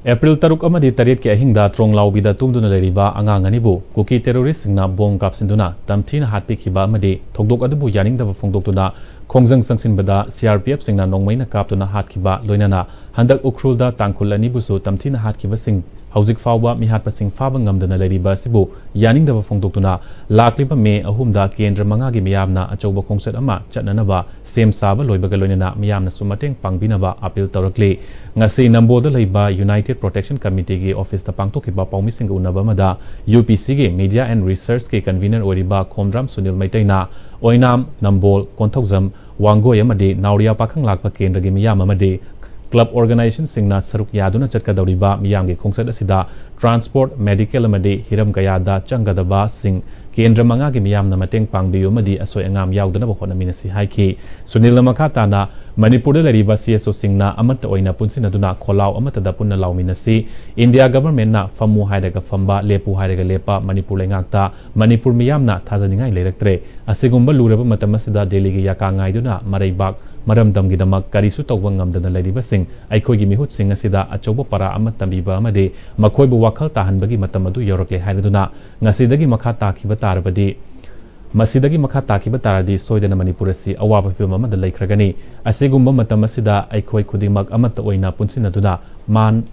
ꯑꯦꯄ꯭ꯔꯤꯜ ꯇꯔꯨꯛ ꯑꯃꯗꯤ ꯇꯔꯦꯠꯀꯤ ꯑꯍꯤꯡꯗ ꯇ꯭ꯔꯣꯡꯂꯥꯎꯕꯤꯗ ꯇꯨꯝꯗꯨꯅ ꯂꯩꯔꯤꯕ ꯑꯉꯥꯡ ꯑꯅꯤꯕꯨ ꯀꯨꯀꯤ ꯇꯦꯔꯣꯔꯤꯁꯁꯤꯡꯅ ꯕꯣꯝ ꯀꯥꯞꯁꯤꯟꯗꯨꯅ ꯇꯝꯊꯤꯅ ꯍꯥꯠꯄꯤꯈꯤꯕ ꯑꯃꯗꯤ ꯊꯧꯗꯣꯛ ꯑꯗꯨꯕꯨ ꯌꯥꯅꯤꯡꯗꯕ ꯐꯣꯡꯗꯣꯛꯇꯨꯅ ꯈꯣꯡꯖꯪ ꯆꯪꯁꯤꯟꯕꯗ ꯁꯤ ꯑꯥꯔ ꯄꯤ ꯑꯦꯐꯁꯤꯡꯅ ꯅꯣꯡꯃꯩꯅ ꯀꯥꯞꯇꯨꯅ ꯍꯥꯠꯈꯤꯕ, ꯂꯣꯏꯅꯅ ꯍꯟꯗꯛ ꯎꯈ꯭ꯔꯨꯜꯗ ꯇꯥꯡꯈꯨꯜ ꯑꯅꯤꯕꯨꯁꯨ ꯇꯝꯊꯤꯅ ꯍꯥꯠꯈꯤꯕꯁꯤꯡ ꯍꯧꯖꯤꯛ ꯐꯥꯎꯕ ꯃꯤꯍꯥꯠꯄꯁꯤꯡ ꯐꯥꯕ ꯉꯝꯗꯅ ꯂꯩꯔꯤꯕ ꯑꯁꯤꯕꯨ ꯌꯥꯅꯤꯡꯗꯕ ꯐꯣꯡꯗꯣꯛꯇꯨꯅ ꯂꯥꯛꯂꯤꯕ ꯃꯦ ꯑꯍꯨꯝꯗ ꯀꯦꯟꯗ꯭ꯔ ꯃꯉꯥꯒꯤ ꯃꯤꯌꯥꯝꯅ ꯑꯆꯧꯕ ꯈꯣꯡꯆꯠ ꯑꯃ ꯆꯠꯅꯅꯕ ꯁꯦꯝ ꯁꯥꯕ ꯂꯣꯏꯕꯒ ꯂꯣꯏꯅꯅ ꯃꯤꯌꯥꯝꯅꯁꯨ ꯃꯇꯦꯡ ꯄꯥꯡꯕꯤꯅꯕ ꯑꯄꯤꯜ ꯇꯧꯔꯛꯂꯤ꯫ ꯉꯁꯤ ꯅꯝꯕꯣꯜꯗ ꯂꯩꯕ United Protection Committeeꯒꯤ ꯑꯣꯐꯤꯁꯇ ꯄꯥꯡꯊꯣꯛꯈꯤꯕ ꯄꯥꯎꯃꯤꯁꯤꯡꯒ ꯎꯅꯕ ꯑꯃꯗ ꯌꯨ ꯄꯤ ꯁꯤꯒꯤ Media and Researchꯀꯤ convener ꯑꯣꯏꯔꯤꯕ ꯈꯣꯝꯗ꯭ꯔꯥꯝ ꯁꯨꯅꯤꯜ ꯃꯩꯇꯩꯅ ꯑꯣꯏꯅꯥꯝ, ꯅꯝꯕꯣꯜ, ꯀꯣꯟꯊꯧꯖꯝ, ꯋꯥꯡꯒꯣꯏ ꯑꯃꯗꯤ ꯅꯥꯎꯔꯤꯌꯥ ꯄꯥꯈꯪ ꯂꯥꯛꯄ ꯀꯦꯟꯗ꯭ꯔꯒꯤ ꯃꯤꯌꯥꯝ ꯑꯃꯗꯤ ꯀ꯭ꯂꯕ ꯑꯣꯔꯒꯅꯥꯏꯖꯦꯁꯟꯁꯤꯡꯅ ꯁꯔꯨꯛ ꯌꯥꯗꯨꯅ ꯆꯠꯀꯗꯧꯔꯤꯕ ꯃꯤꯌꯥꯝꯒꯤ ꯈꯣꯡꯆꯠ ꯑꯁꯤꯗ ꯇ꯭ꯔꯥꯟꯁꯄꯣꯔꯠ, ꯃꯦꯗꯤꯀꯦꯜ ꯑꯃꯗꯤ ꯍꯤꯔꯝ ꯀꯌꯥꯗ ꯆꯪꯒꯗꯕꯁꯤꯡ ꯀꯦꯟꯗ꯭ꯔ ꯃꯉꯥꯒꯤ ꯃꯤꯌꯥꯝꯅ ꯃꯇꯦꯡ ꯄꯥꯡꯕꯤꯌꯨ ꯑꯃꯗꯤ ꯑꯁꯣꯏ ꯑꯉꯥꯝ ꯌꯥꯎꯗꯅꯕ ꯍꯣꯠꯅꯃꯤꯟꯅꯁꯤ ꯍꯥꯏꯈꯤ꯫ ꯁꯨꯅꯤꯜꯅ ꯃꯈꯥ ꯇꯥꯅ ꯃꯅꯤꯄꯨꯔꯗ ꯂꯩꯔꯤꯕ ꯁꯤ ꯑꯦꯁ ꯑꯣꯁꯤꯡꯅ ꯑꯃꯠꯇ ꯑꯣꯏꯅ ꯄꯨꯟꯁꯤꯟꯅꯗꯨꯅ ꯈꯣꯜꯂꯥꯎ ꯑꯃꯠꯇꯗ ꯄꯨꯟꯅ ꯂꯥꯎꯃꯤꯟꯅꯁꯤ꯫ ꯏꯟꯗꯤꯌꯥ ꯒꯚꯔꯟꯃꯦꯟꯠꯅ ꯐꯝꯃꯨ ꯍꯥꯏꯔꯒ ꯐꯝꯕ, ꯂꯦꯞꯄꯨ ꯍꯥꯏꯔꯒ ꯂꯦꯞꯄ ꯃꯅꯤꯄꯨꯔ ꯂꯩꯉꯥꯛꯇ ꯃꯅꯤꯄꯨꯔ ꯃꯤꯌꯥꯝꯅ ꯊꯥꯖꯅꯤꯡꯉꯥꯏ ꯂꯩꯔꯛꯇ꯭ꯔꯦ꯫ ꯑꯁꯤꯒꯨꯝꯕ ꯂꯨꯔꯕ ꯃꯇꯝ ꯑꯁꯤꯗ ꯗꯦꯜꯂꯤꯒꯤ ꯌꯥꯀꯥ ꯉꯥꯏꯗꯨꯅ ꯃꯔꯩꯕꯥꯛ ꯃꯔꯝꯗꯝꯒꯤꯗꯃꯛ ꯀꯔꯤꯁꯨ ꯇꯧꯕ ꯉꯝꯗꯅ ꯂꯩꯔꯤꯕꯁꯤꯡ ꯑꯩꯈꯣꯏꯒꯤ ꯃꯤꯍꯨꯠꯁꯤꯡ ꯑꯁꯤꯗ ꯑꯆꯧꯕ ꯄꯔꯥ ꯑꯃ ꯇꯝꯕꯤꯕ ꯑꯃꯗꯤ ꯃꯈꯣꯏꯕꯨ ꯋꯥꯈꯜ ꯇꯥꯍꯟꯕꯒꯤ ꯃꯇꯝ ꯑꯗꯨ ꯌꯧꯔꯛꯂꯦ ꯍꯥꯏꯔꯗꯨꯅ ꯉꯁꯤꯗꯒꯤ ꯃꯈꯥ ꯇꯥꯈꯤꯕ ꯇꯥꯔꯕꯗꯤ ꯃꯁꯤꯗꯒꯤ ꯃꯈꯥ ꯇꯥꯈꯤꯕ ꯇꯥꯔꯗꯤ ꯁꯣꯏꯗꯅ ꯃꯅꯤꯄꯨꯔ ꯑꯁꯤ ꯑꯋꯥꯕ ꯐꯤꯕꯝ ꯑꯃꯗ ꯂꯩꯈ꯭ꯔꯒꯅꯤ꯫ ꯑꯁꯤꯒꯨꯝꯕ ꯃꯇꯝ ꯑꯁꯤꯗ ꯑꯩꯈꯣꯏ ꯈꯨꯗꯤꯡꯃꯛ ꯑꯃꯠꯇ ꯑꯣꯏꯅ ꯄꯨꯟꯁꯤꯟꯅꯗꯨꯅ ꯃꯥꯟ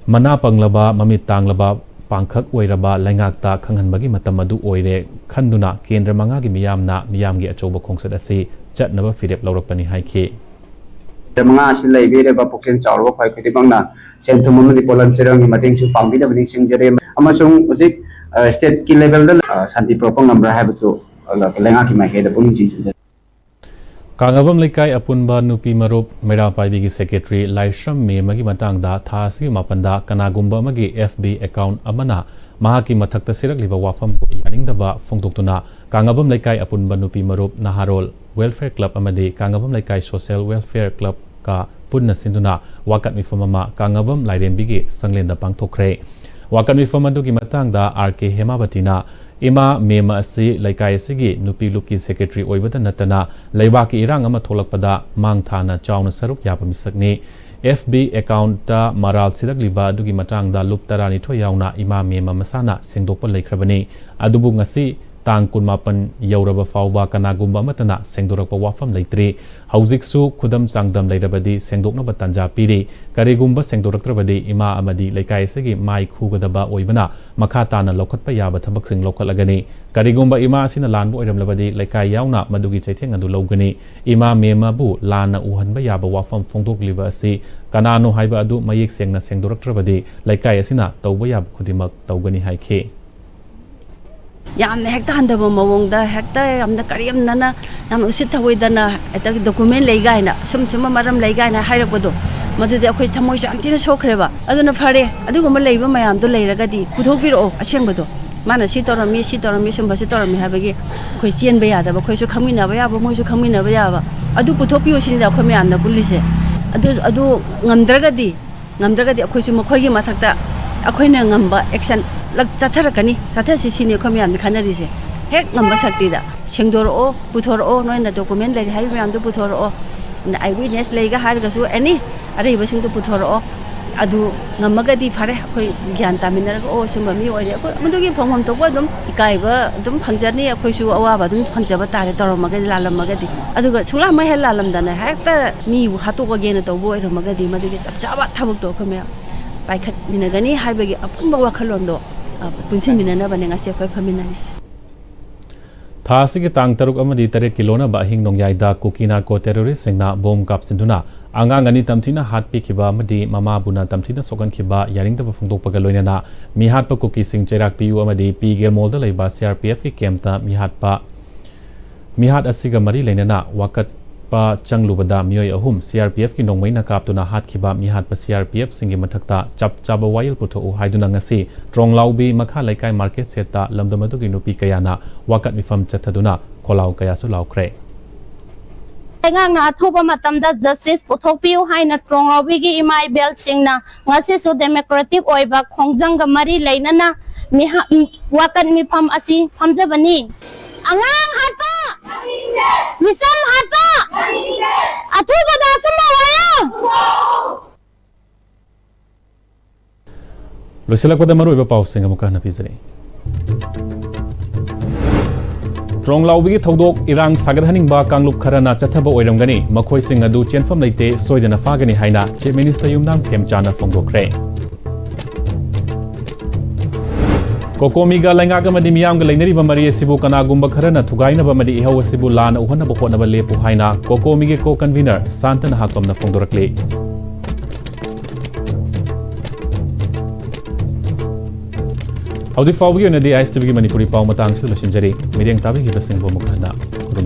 ꯃꯅꯥ ꯄꯪꯂꯕ, ꯃꯃꯤꯠ ꯇꯥꯡꯂꯕ, ꯄꯥꯡꯈꯛ ꯑꯣꯏꯔꯕ ꯂꯩꯉꯥꯛꯇ ꯈꯪꯍꯟꯕꯒꯤ ꯃꯇꯝ ꯑꯗꯨ ꯑꯣꯏꯔꯦ ꯈꯟꯗꯨꯅ ꯀꯦꯟꯗ꯭ꯔ ꯃꯉꯥꯒꯤ ꯃꯤꯌꯥꯝꯅ ꯃꯤꯌꯥꯝꯒꯤ ꯑꯆꯧꯕ ꯈꯣꯡꯆꯠ ꯑꯁꯤ ꯆꯠꯅꯕ ꯐꯤꯔꯦꯞ ꯂꯧꯔꯛꯄꯅꯤ ꯍꯥꯏꯈꯤ꯫ ꯃꯉꯥ ꯑꯁꯤ ꯂꯩꯕꯤꯔꯤꯕ ꯄꯨꯛꯆꯦꯜ ꯆꯥꯎꯔꯕ ꯈ꯭ꯋꯥꯏ ꯈꯨꯗꯤꯡꯃꯛꯅ ꯁꯦꯟ ꯊꯨꯝ ꯑꯃꯗꯤ ꯄꯣꯠꯂꯝ ꯆꯦꯔꯪꯒꯤ ꯃꯇꯦꯡꯁꯨ ꯄꯥꯡꯕꯤꯅꯕ ꯅꯤꯡꯁꯤꯡꯖꯔꯤ꯫ ꯑꯃꯁꯨꯡ ꯍꯧꯖꯤꯛ, ꯑ, ꯁ꯭ꯇꯦꯠꯀꯤ ꯂꯦꯚꯦꯜꯗ, ꯑ, ꯁꯥꯟꯇꯤ ꯄꯨꯔꯛꯄ ꯉꯝꯕ꯭ꯔꯥ ꯍꯥꯏꯕꯁꯨ, ꯑ, ꯂꯩꯉꯥꯛꯀꯤ ꯃꯥꯏꯀꯩꯗ ꯄꯨꯛꯅꯤꯡ ꯆꯤꯡꯁꯤꯟꯖꯔꯤ꯫ ꯀꯥꯉꯕꯝ ꯂꯩꯀꯥꯏ ꯑꯄꯨꯟꯕ ꯅꯨꯄꯤ ꯃꯔꯨꯞ ꯃꯩꯔꯥ ꯄꯥꯏꯕꯤꯒꯤ ꯁꯦꯀ꯭ꯔꯦꯇꯔꯤ ꯂꯥꯏꯁ꯭ꯔꯝ ꯃꯦꯝꯃꯒꯤ ꯃꯇꯥꯡꯗ ꯊꯥ ꯑꯁꯤꯒꯤ ꯃꯥꯄꯟꯗ ꯀꯅꯥꯒꯨꯝꯕ ꯑꯃꯒꯤ ꯑꯦꯐ ꯕꯤ ꯑꯦꯀꯥꯎꯟꯠ ꯑꯃꯅ ꯃꯍꯥꯛꯀꯤ ꯃꯊꯛꯇ ꯁꯤꯔꯛꯂꯤꯕ ꯋꯥꯐꯝꯕꯨ ꯌꯥꯅꯤꯡꯗꯕ ꯐꯣꯡꯗꯣꯛꯇꯨꯅ ꯀꯥꯉꯕꯝ ꯂꯩꯀꯥꯏ ꯑꯄꯨꯟꯕ ꯅꯨꯄꯤ ꯃꯔꯨꯞ ꯅꯍꯥꯔꯣꯜ ꯋꯦꯜꯐꯤꯌꯔ ꯀ꯭ꯂꯕ ꯑꯃꯗꯤ ꯀꯥꯉꯕꯝ ꯂꯩꯀꯥꯏ ꯁꯣꯁꯤꯌꯦꯜ ꯋꯦꯜꯐꯤꯌꯔ ꯀ꯭ꯂꯕꯀ ꯄꯨꯟꯅ ꯁꯤꯟꯗꯨꯅ ꯋꯥꯀꯠ ꯃꯤꯐꯝ ꯑꯃ ꯀꯥꯉꯕꯝ ꯂꯥꯏꯔꯦꯝꯕꯤꯒꯤ ꯁꯪꯂꯦꯟꯗ ꯄꯥꯡꯊꯣꯛꯈ꯭ꯔꯦ꯫ ꯋꯥꯀꯠ ꯃꯤꯐꯝ ꯑꯗꯨꯒꯤ ꯃꯇꯥꯡꯗ ꯑꯥꯔ ꯀꯦ ꯍꯦꯃꯥꯕꯇꯤꯅ ꯏꯃꯥ ꯃꯦꯝꯃ ꯑꯁꯤ ꯂꯩꯀꯥꯏ ꯑꯁꯤꯒꯤ ꯅꯨꯄꯤ ꯂꯨꯞꯀꯤ ꯁꯦꯀ꯭ꯔꯦꯇꯔꯤ ꯑꯣꯏꯕꯇ ꯅꯠꯇꯅ ꯂꯩꯕꯥꯛꯀꯤ ꯏꯔꯥꯡ ꯑꯃ ꯊꯣꯛꯂꯛꯄꯗ ꯃꯥꯡ ꯊꯥꯅ ꯆꯥꯎꯅ ꯁꯔꯨꯛ ꯌꯥꯕ ꯃꯤꯁꯛꯅꯤ꯫ ꯑꯦꯐ ꯕꯤ ꯑꯦꯀꯥꯎꯟꯠꯇ ꯃꯔꯥꯜ ꯁꯤꯔꯛꯂꯤꯕ ꯑꯗꯨꯒꯤ ꯃꯇꯥꯡꯗ ꯂꯨꯞ ꯇꯔꯥꯅꯤꯊꯣꯏ ꯌꯥꯎꯅ ꯏꯃꯥ ꯃꯦꯝꯃ ꯃꯁꯥꯅ ꯁꯦꯡꯗꯣꯛꯄ ꯂꯩꯈ꯭ꯔꯕꯅꯤ꯫ ꯑꯗꯨꯕꯨ ꯉꯁꯤ ꯇꯥꯡ ꯀꯨꯟꯃꯥꯄꯟ ꯌꯧꯔꯕ ꯐꯥꯎꯕ ꯀꯅꯥꯒꯨꯝꯕ ꯑꯃꯠꯇꯅ ꯁꯦꯡꯗꯣꯔꯛꯄ ꯋꯥꯐꯝ ꯂꯩꯇ꯭ꯔꯤ꯫ ꯍꯧꯖꯤꯛꯁꯨ ꯈꯨꯗꯝ ꯆꯥꯡꯗꯝ ꯂꯩꯔꯕꯗꯤ ꯁꯦꯡꯗꯣꯛꯅꯕ ꯇꯥꯟꯖꯥ ꯄꯤꯔꯤ꯫ ꯀꯔꯤꯒꯨꯝꯕ ꯁꯦꯡꯗꯣꯔꯛꯇ꯭ꯔꯕꯗꯤ ꯏꯃꯥ ꯑꯃꯗꯤ ꯂꯩꯀꯥꯏ ꯑꯁꯤꯒꯤ ꯃꯥꯏ ꯈꯨꯒꯗꯕ ꯑꯣꯏꯕꯅ ꯃꯈꯥ ꯇꯥꯅ ꯂꯧꯈꯠꯄ ꯌꯥꯕ ꯊꯕꯛꯁꯤꯡ ꯂꯧꯈꯠꯂꯒꯅꯤ꯫ ꯀꯔꯤꯒꯨꯝꯕ ꯏꯃꯥ ꯑꯁꯤꯅ ꯂꯥꯟꯕ ꯑꯣꯏꯔꯝꯂꯕꯗꯤ ꯂꯩꯀꯥꯏ ꯌꯥꯎꯅ ꯃꯗꯨꯒꯤ ꯆꯩꯊꯦꯡ ꯑꯗꯨ ꯂꯧꯒꯅꯤ꯫ ꯏꯃꯥ ꯃꯦꯝꯃꯕꯨ ꯂꯥꯟꯅ ꯎꯍꯟꯕ ꯌꯥꯕ ꯋꯥꯐꯝ ꯐꯣꯡꯗꯣꯛꯂꯤꯕ ꯑꯁꯤ ꯀꯅꯥꯅꯣ ꯍꯥꯏꯕ ꯑꯗꯨ ꯃꯌꯦꯛ ꯁꯦꯡꯅ ꯁꯦꯡꯗꯣꯔꯛꯇ꯭ꯔꯕꯗꯤ ꯂꯩꯀꯥꯏ ꯑꯁꯤꯅ ꯇꯧꯕ ꯌꯥꯕ ꯈꯨꯗꯤꯡꯃꯛ ꯇꯧꯒꯅꯤ ꯍꯥꯏꯈꯤ꯫ ꯌꯥꯝꯅ ꯍꯦꯛꯇ ꯍꯟꯊꯕ ꯃꯑꯣꯡꯗ, ꯍꯦꯛꯇ ꯌꯥꯝꯅ ꯀꯔꯦꯝꯅꯅ, ꯌꯥꯝꯅ ꯎꯁꯤꯠ ꯊꯑꯣꯏꯗꯅ, ꯍꯦꯛꯇ "ꯗꯣꯀꯨꯃꯦꯟ ꯂꯩ" ꯀꯥꯏꯅ, "ꯁꯨꯝ ꯁꯨꯝꯕ ꯃꯔꯝ ꯂꯩ" ꯀꯥꯏꯅ ꯍꯥꯏꯔꯛꯄꯗꯣ, ꯃꯗꯨꯗꯤ ꯑꯩꯈꯣꯏ ꯊꯃꯣꯏꯁꯦ ꯌꯥꯝ ꯊꯤꯅ ꯁꯣꯛꯈ꯭ꯔꯦꯕ꯫ ꯑꯗꯨꯅ ꯐꯔꯦ, ꯑꯗꯨꯒꯨꯝꯕ ꯂꯩꯕ ꯃꯌꯥꯝꯗꯣ ꯂꯩꯔꯒꯗꯤ ꯄꯨꯊꯣꯛꯄꯤꯔꯛꯑꯣ ꯑꯁꯦꯡꯕꯗꯣ꯫ ꯃꯥꯅ ꯁꯤ ꯇꯧꯔꯝꯃꯤ, ꯁꯤ ꯇꯧꯔꯝꯃꯤ, ꯁꯨꯝꯕꯁꯤ ꯇꯧꯔꯝꯃꯤ ꯍꯥꯏꯕꯒꯤ ꯑꯩꯈꯣꯏ ꯆꯦꯟꯕ ꯌꯥꯗꯕ, ꯑꯩꯈꯣꯏꯁꯨ ꯈꯪꯃꯤꯟꯅꯕ ꯌꯥꯕ, ꯃꯣꯏꯁꯨ ꯈꯪꯃꯤꯟꯅꯕ ꯌꯥꯕ, ꯑꯗꯨ ꯄꯨꯊꯣꯛꯄꯤꯌꯨ ꯁꯤꯅꯤꯗ ꯑꯩꯈꯣꯏ ꯃꯌꯥꯝꯅ ꯄꯨꯜꯂꯤꯁꯦ꯫ ꯑꯗꯨ, ꯑꯗꯨ ꯉꯝꯗ꯭ꯔꯒꯗꯤ, ꯉꯝꯗ꯭ꯔꯒꯗꯤ ꯑꯩꯈꯣꯏꯁꯨ ꯃꯈꯣꯏꯒꯤ ꯃꯊꯛꯇ ꯑꯩꯈꯣꯏꯅ ꯉꯝꯕ action ꯂꯛ-, ꯆꯠꯊꯔꯛꯀꯅꯤ, ꯆꯠꯊꯁꯤ ꯁꯤꯅꯤ ꯑꯩꯈꯣꯏ ꯃꯌꯥꯝꯅ ꯈꯟꯅꯔꯤꯁꯦ꯫ ꯍꯦꯛ ꯉꯝꯕ ꯁꯛꯇꯤꯗ ꯁꯦꯡꯗꯣꯔꯛꯑꯣ, ꯄꯨꯊꯣꯔꯛꯑꯣ, ꯅꯣꯏꯅ document ꯂꯩꯔꯦ ꯍꯥꯏꯕ ꯃꯌꯥꯝꯗꯣ ꯄꯨꯊꯣꯔꯛꯑꯣ, ꯑꯗꯨꯅ eye witness ꯂꯩꯒ ꯍꯥꯏꯔꯒꯁꯨ any ꯑꯔꯩꯕꯁꯤꯡꯗꯣ ꯄꯨꯊꯣꯔꯛꯑꯣ꯫ ꯑꯗꯨ ꯉꯝꯃꯒꯗꯤ ꯐꯔꯦ, ꯑꯩꯈꯣꯏ ꯒ꯭ꯌꯥꯟ ꯇꯥꯃꯤꯟꯅꯔꯒ, "ꯑꯣ, ꯁꯨꯝꯕ ꯃꯤ ꯑꯣꯏꯔꯦ", ꯑꯩꯈꯣꯏ ꯃꯗꯨꯒꯤ ꯐꯪꯐꯝ ꯊꯣꯛꯄ ꯑꯗꯨꯝ ꯏꯀꯥꯏꯕ ꯑꯗꯨꯝ ꯐꯪꯖꯅꯤ, ꯑꯩꯈꯣꯏꯁꯨ ꯑꯋꯥꯕ ꯑꯗꯨꯝ ꯐꯪꯖꯕ ꯇꯥꯔꯦ, ꯇꯧꯔꯝꯃꯒꯗꯤ, ꯂꯥꯜꯂꯝꯃꯒꯗꯤ꯫ ꯑꯗꯨꯒ ꯁꯨꯡꯂꯥꯝꯃ ꯍꯦꯛ ꯂꯥꯜꯂꯝꯗꯅ ꯍꯦꯛꯇ ꯃꯤꯕꯨ ꯍꯥꯠꯇꯣꯛꯑꯒꯦꯅ ꯇꯧꯕ ꯑꯣꯏꯔꯝꯃꯒꯗꯤ, ꯃꯗꯨꯒꯤ ꯆꯞ ꯆꯥꯕ ꯊꯕꯛꯇꯣ ꯑꯩꯈꯣꯏ ꯃꯌꯥꯝ ꯄꯥꯏꯈꯠꯃꯤꯟꯅꯒꯅꯤ ꯍꯥꯏꯕꯒꯤ ꯑꯄꯨꯟꯕ ꯋꯥꯈꯜꯂꯣꯟꯗꯣ, ꯑ, ꯄꯨꯟꯁꯤꯟꯃꯤꯟꯅꯅꯕꯅꯦ ꯉꯁꯤ ꯑꯩꯈꯣꯏ ꯐꯝꯃꯤꯟꯅꯔꯤꯁꯦ꯫ ꯊꯥ ꯑꯁꯤꯒꯤ ꯇꯥꯡ ꯇꯔꯨꯛ ꯑꯃꯗꯤ ꯇꯔꯦꯠꯀꯤ ꯂꯣꯟꯅꯕ ꯑꯍꯤꯡ ꯅꯣꯡꯌꯥꯏꯗ ꯀꯨꯀꯤ narco terroristꯁꯤꯡꯅ ꯕꯣꯝ ꯀꯥꯞꯁꯤꯟꯗꯨꯅ ꯑꯉꯥꯡ ꯑꯅꯤ ꯇꯝꯊꯤꯅ ꯍꯥꯠꯄꯤꯈꯤꯕ ꯑꯃꯗꯤ ꯃꯃꯥꯕꯨꯅ ꯇꯝꯊꯤꯅ ꯁꯣꯛꯍꯟꯈꯤꯕ ꯌꯥꯅꯤꯡꯗꯕ ꯐꯣꯡꯗꯣꯛꯄꯒ ꯂꯣꯏꯅꯅ ꯃꯤꯍꯥꯠꯄ ꯀꯨꯀꯤꯁꯤꯡ ꯆꯩꯔꯥꯛ ꯄꯤꯌꯨ ꯑꯃꯗꯤ ꯄꯤ ꯒꯤꯜꯃꯣꯜꯗ ꯂꯩꯕ CRPFꯀꯤ campꯇ ꯃꯤꯍꯥꯠꯄ, ꯃꯤꯍꯥꯠ ꯑꯁꯤꯒ ꯃꯔꯤ ꯂꯩꯅꯅ ꯋꯥꯀꯠꯄ ꯆꯪꯂꯨꯕꯗ ꯃꯤꯑꯣꯏ ꯑꯍꯨꯝ CRPFꯀꯤ ꯅꯣꯡꯃꯩꯅ ꯀꯥꯞꯇꯨꯅ ꯍꯥꯠꯈꯤꯕ ꯃꯤꯍꯥꯠꯄ CRPFꯁꯤꯡꯒꯤ ꯃꯊꯛꯇ ꯆꯞ ꯆꯥꯕ ꯋꯥꯌꯦꯜ ꯄꯨꯊꯣꯛꯎ ꯍꯥꯏꯗꯨꯅ ꯉꯁꯤ ꯇ꯭ꯔꯣꯡꯂꯥꯎꯕꯤ ꯃꯈꯥ ꯂꯩꯀꯥꯏ market setꯇ ꯂꯝꯗꯝ ꯑꯗꯨꯒꯤ ꯅꯨꯄꯤ ꯀꯌꯥꯅ ꯋꯥꯀꯠ ꯃꯤꯐꯝ ꯆꯠꯊꯗꯨꯅ ꯈꯣꯜꯂꯥꯎ ꯀꯌꯥꯁꯨ ꯂꯥꯎꯈ꯭ꯔꯦ꯫ ꯂꯩꯉꯥꯛꯅ ꯑꯊꯨꯕ ꯃꯇꯝꯗ justice ꯄꯨꯊꯣꯛꯄꯤꯌꯨ ꯍꯥꯏꯅ ꯇ꯭ꯔꯣꯡꯂꯥꯎꯕꯤꯒꯤ ꯏꯃꯥ ꯏꯕꯦꯜꯁꯤꯡꯅ ꯉꯁꯤꯁꯨ democratic ꯑꯣꯏꯕ ꯈꯣꯡꯖꯪꯒ ꯃꯔꯤ ꯂꯩꯅꯅ ꯃꯤꯍꯥ-, ꯋꯥꯀꯠ ꯃꯤꯐꯝ ꯑꯁꯤ ꯐꯝꯖꯕꯅꯤ꯫ ꯑꯉꯥꯡ ꯍꯥꯠꯄ! ꯃꯤꯆꯝ ꯍꯥꯠꯄ! ꯑꯊꯨꯕꯗ ꯑꯆꯨꯝꯕ ꯋꯥꯌꯦꯜ! ꯂꯣꯏꯁꯤꯜꯂꯛꯄꯗ ꯃꯔꯨꯑꯣꯏꯕ ꯄꯥꯎꯁꯤꯡ ꯑꯃꯨꯛꯀ ꯍꯟꯅ ꯄꯤꯖꯔꯤ꯫ ꯇ꯭ꯔꯣꯡꯂꯥꯎꯕꯤꯒꯤ ꯊꯧꯗꯣꯛ ꯏꯔꯥꯡ ꯁꯥꯒꯠꯍꯟꯅꯤꯡꯕ ꯀꯥꯡꯂꯨꯞ ꯈꯔꯅ ꯆꯠꯊꯕ ꯑꯣꯏꯔꯝꯒꯅꯤ꯫ ꯃꯈꯣꯏꯁꯤꯡ ꯑꯗꯨ ꯆꯦꯟꯐꯝ ꯂꯩꯇꯦ, ꯁꯣꯏꯗꯅ ꯐꯥꯒꯅꯤ ꯍꯥꯏꯅ Chief Minister ꯌꯨꯝꯅꯥꯝ ꯈꯦꯝꯆꯥꯅ ꯐꯣꯡꯗꯣꯛꯈ꯭ꯔꯦ꯫ ꯀꯣꯀꯣꯃꯤꯒ ꯂꯩꯉꯥꯛ ꯑꯃꯗꯤ ꯃꯤꯌꯥꯝꯒ ꯂꯩꯅꯔꯤꯕ ꯃꯔꯤ ꯑꯁꯤꯕꯨ ꯀꯅꯥꯒꯨꯝꯕ ꯈꯔꯅ ꯊꯨꯒꯥꯏꯅꯕ ꯑꯃꯗꯤ ꯏꯍꯧ ꯑꯁꯤꯕꯨ ꯂꯥꯟꯅ ꯎꯍꯟꯅꯕ ꯍꯣꯠꯅꯕ ꯂꯦꯞꯄꯨ ꯍꯥꯏꯅ ꯀꯣꯀꯣꯃꯤꯒꯤ co-convener ꯁꯥꯟꯇ ꯅꯍꯥꯛꯄꯝꯅ ꯐꯣꯡꯗꯣꯔꯛꯂꯤ꯫ ꯍꯧꯖꯤꯛ ꯐꯥꯎꯕꯒꯤ ꯑꯣꯏꯅꯗꯤ ꯑꯥꯏ ꯑꯦꯁ ꯇꯤ ꯚꯤꯒꯤ ꯃꯅꯤꯄꯨꯔꯤ ꯄꯥꯎ ꯃꯇꯥꯡꯁꯤꯗ ꯂꯣꯏꯁꯤꯟꯖꯔꯤ꯫ ꯃꯤꯠꯌꯦꯡ ꯇꯥꯕꯤꯈꯤꯕꯁꯤꯡꯕꯨ ꯑꯃꯨꯛ ꯍꯟꯅ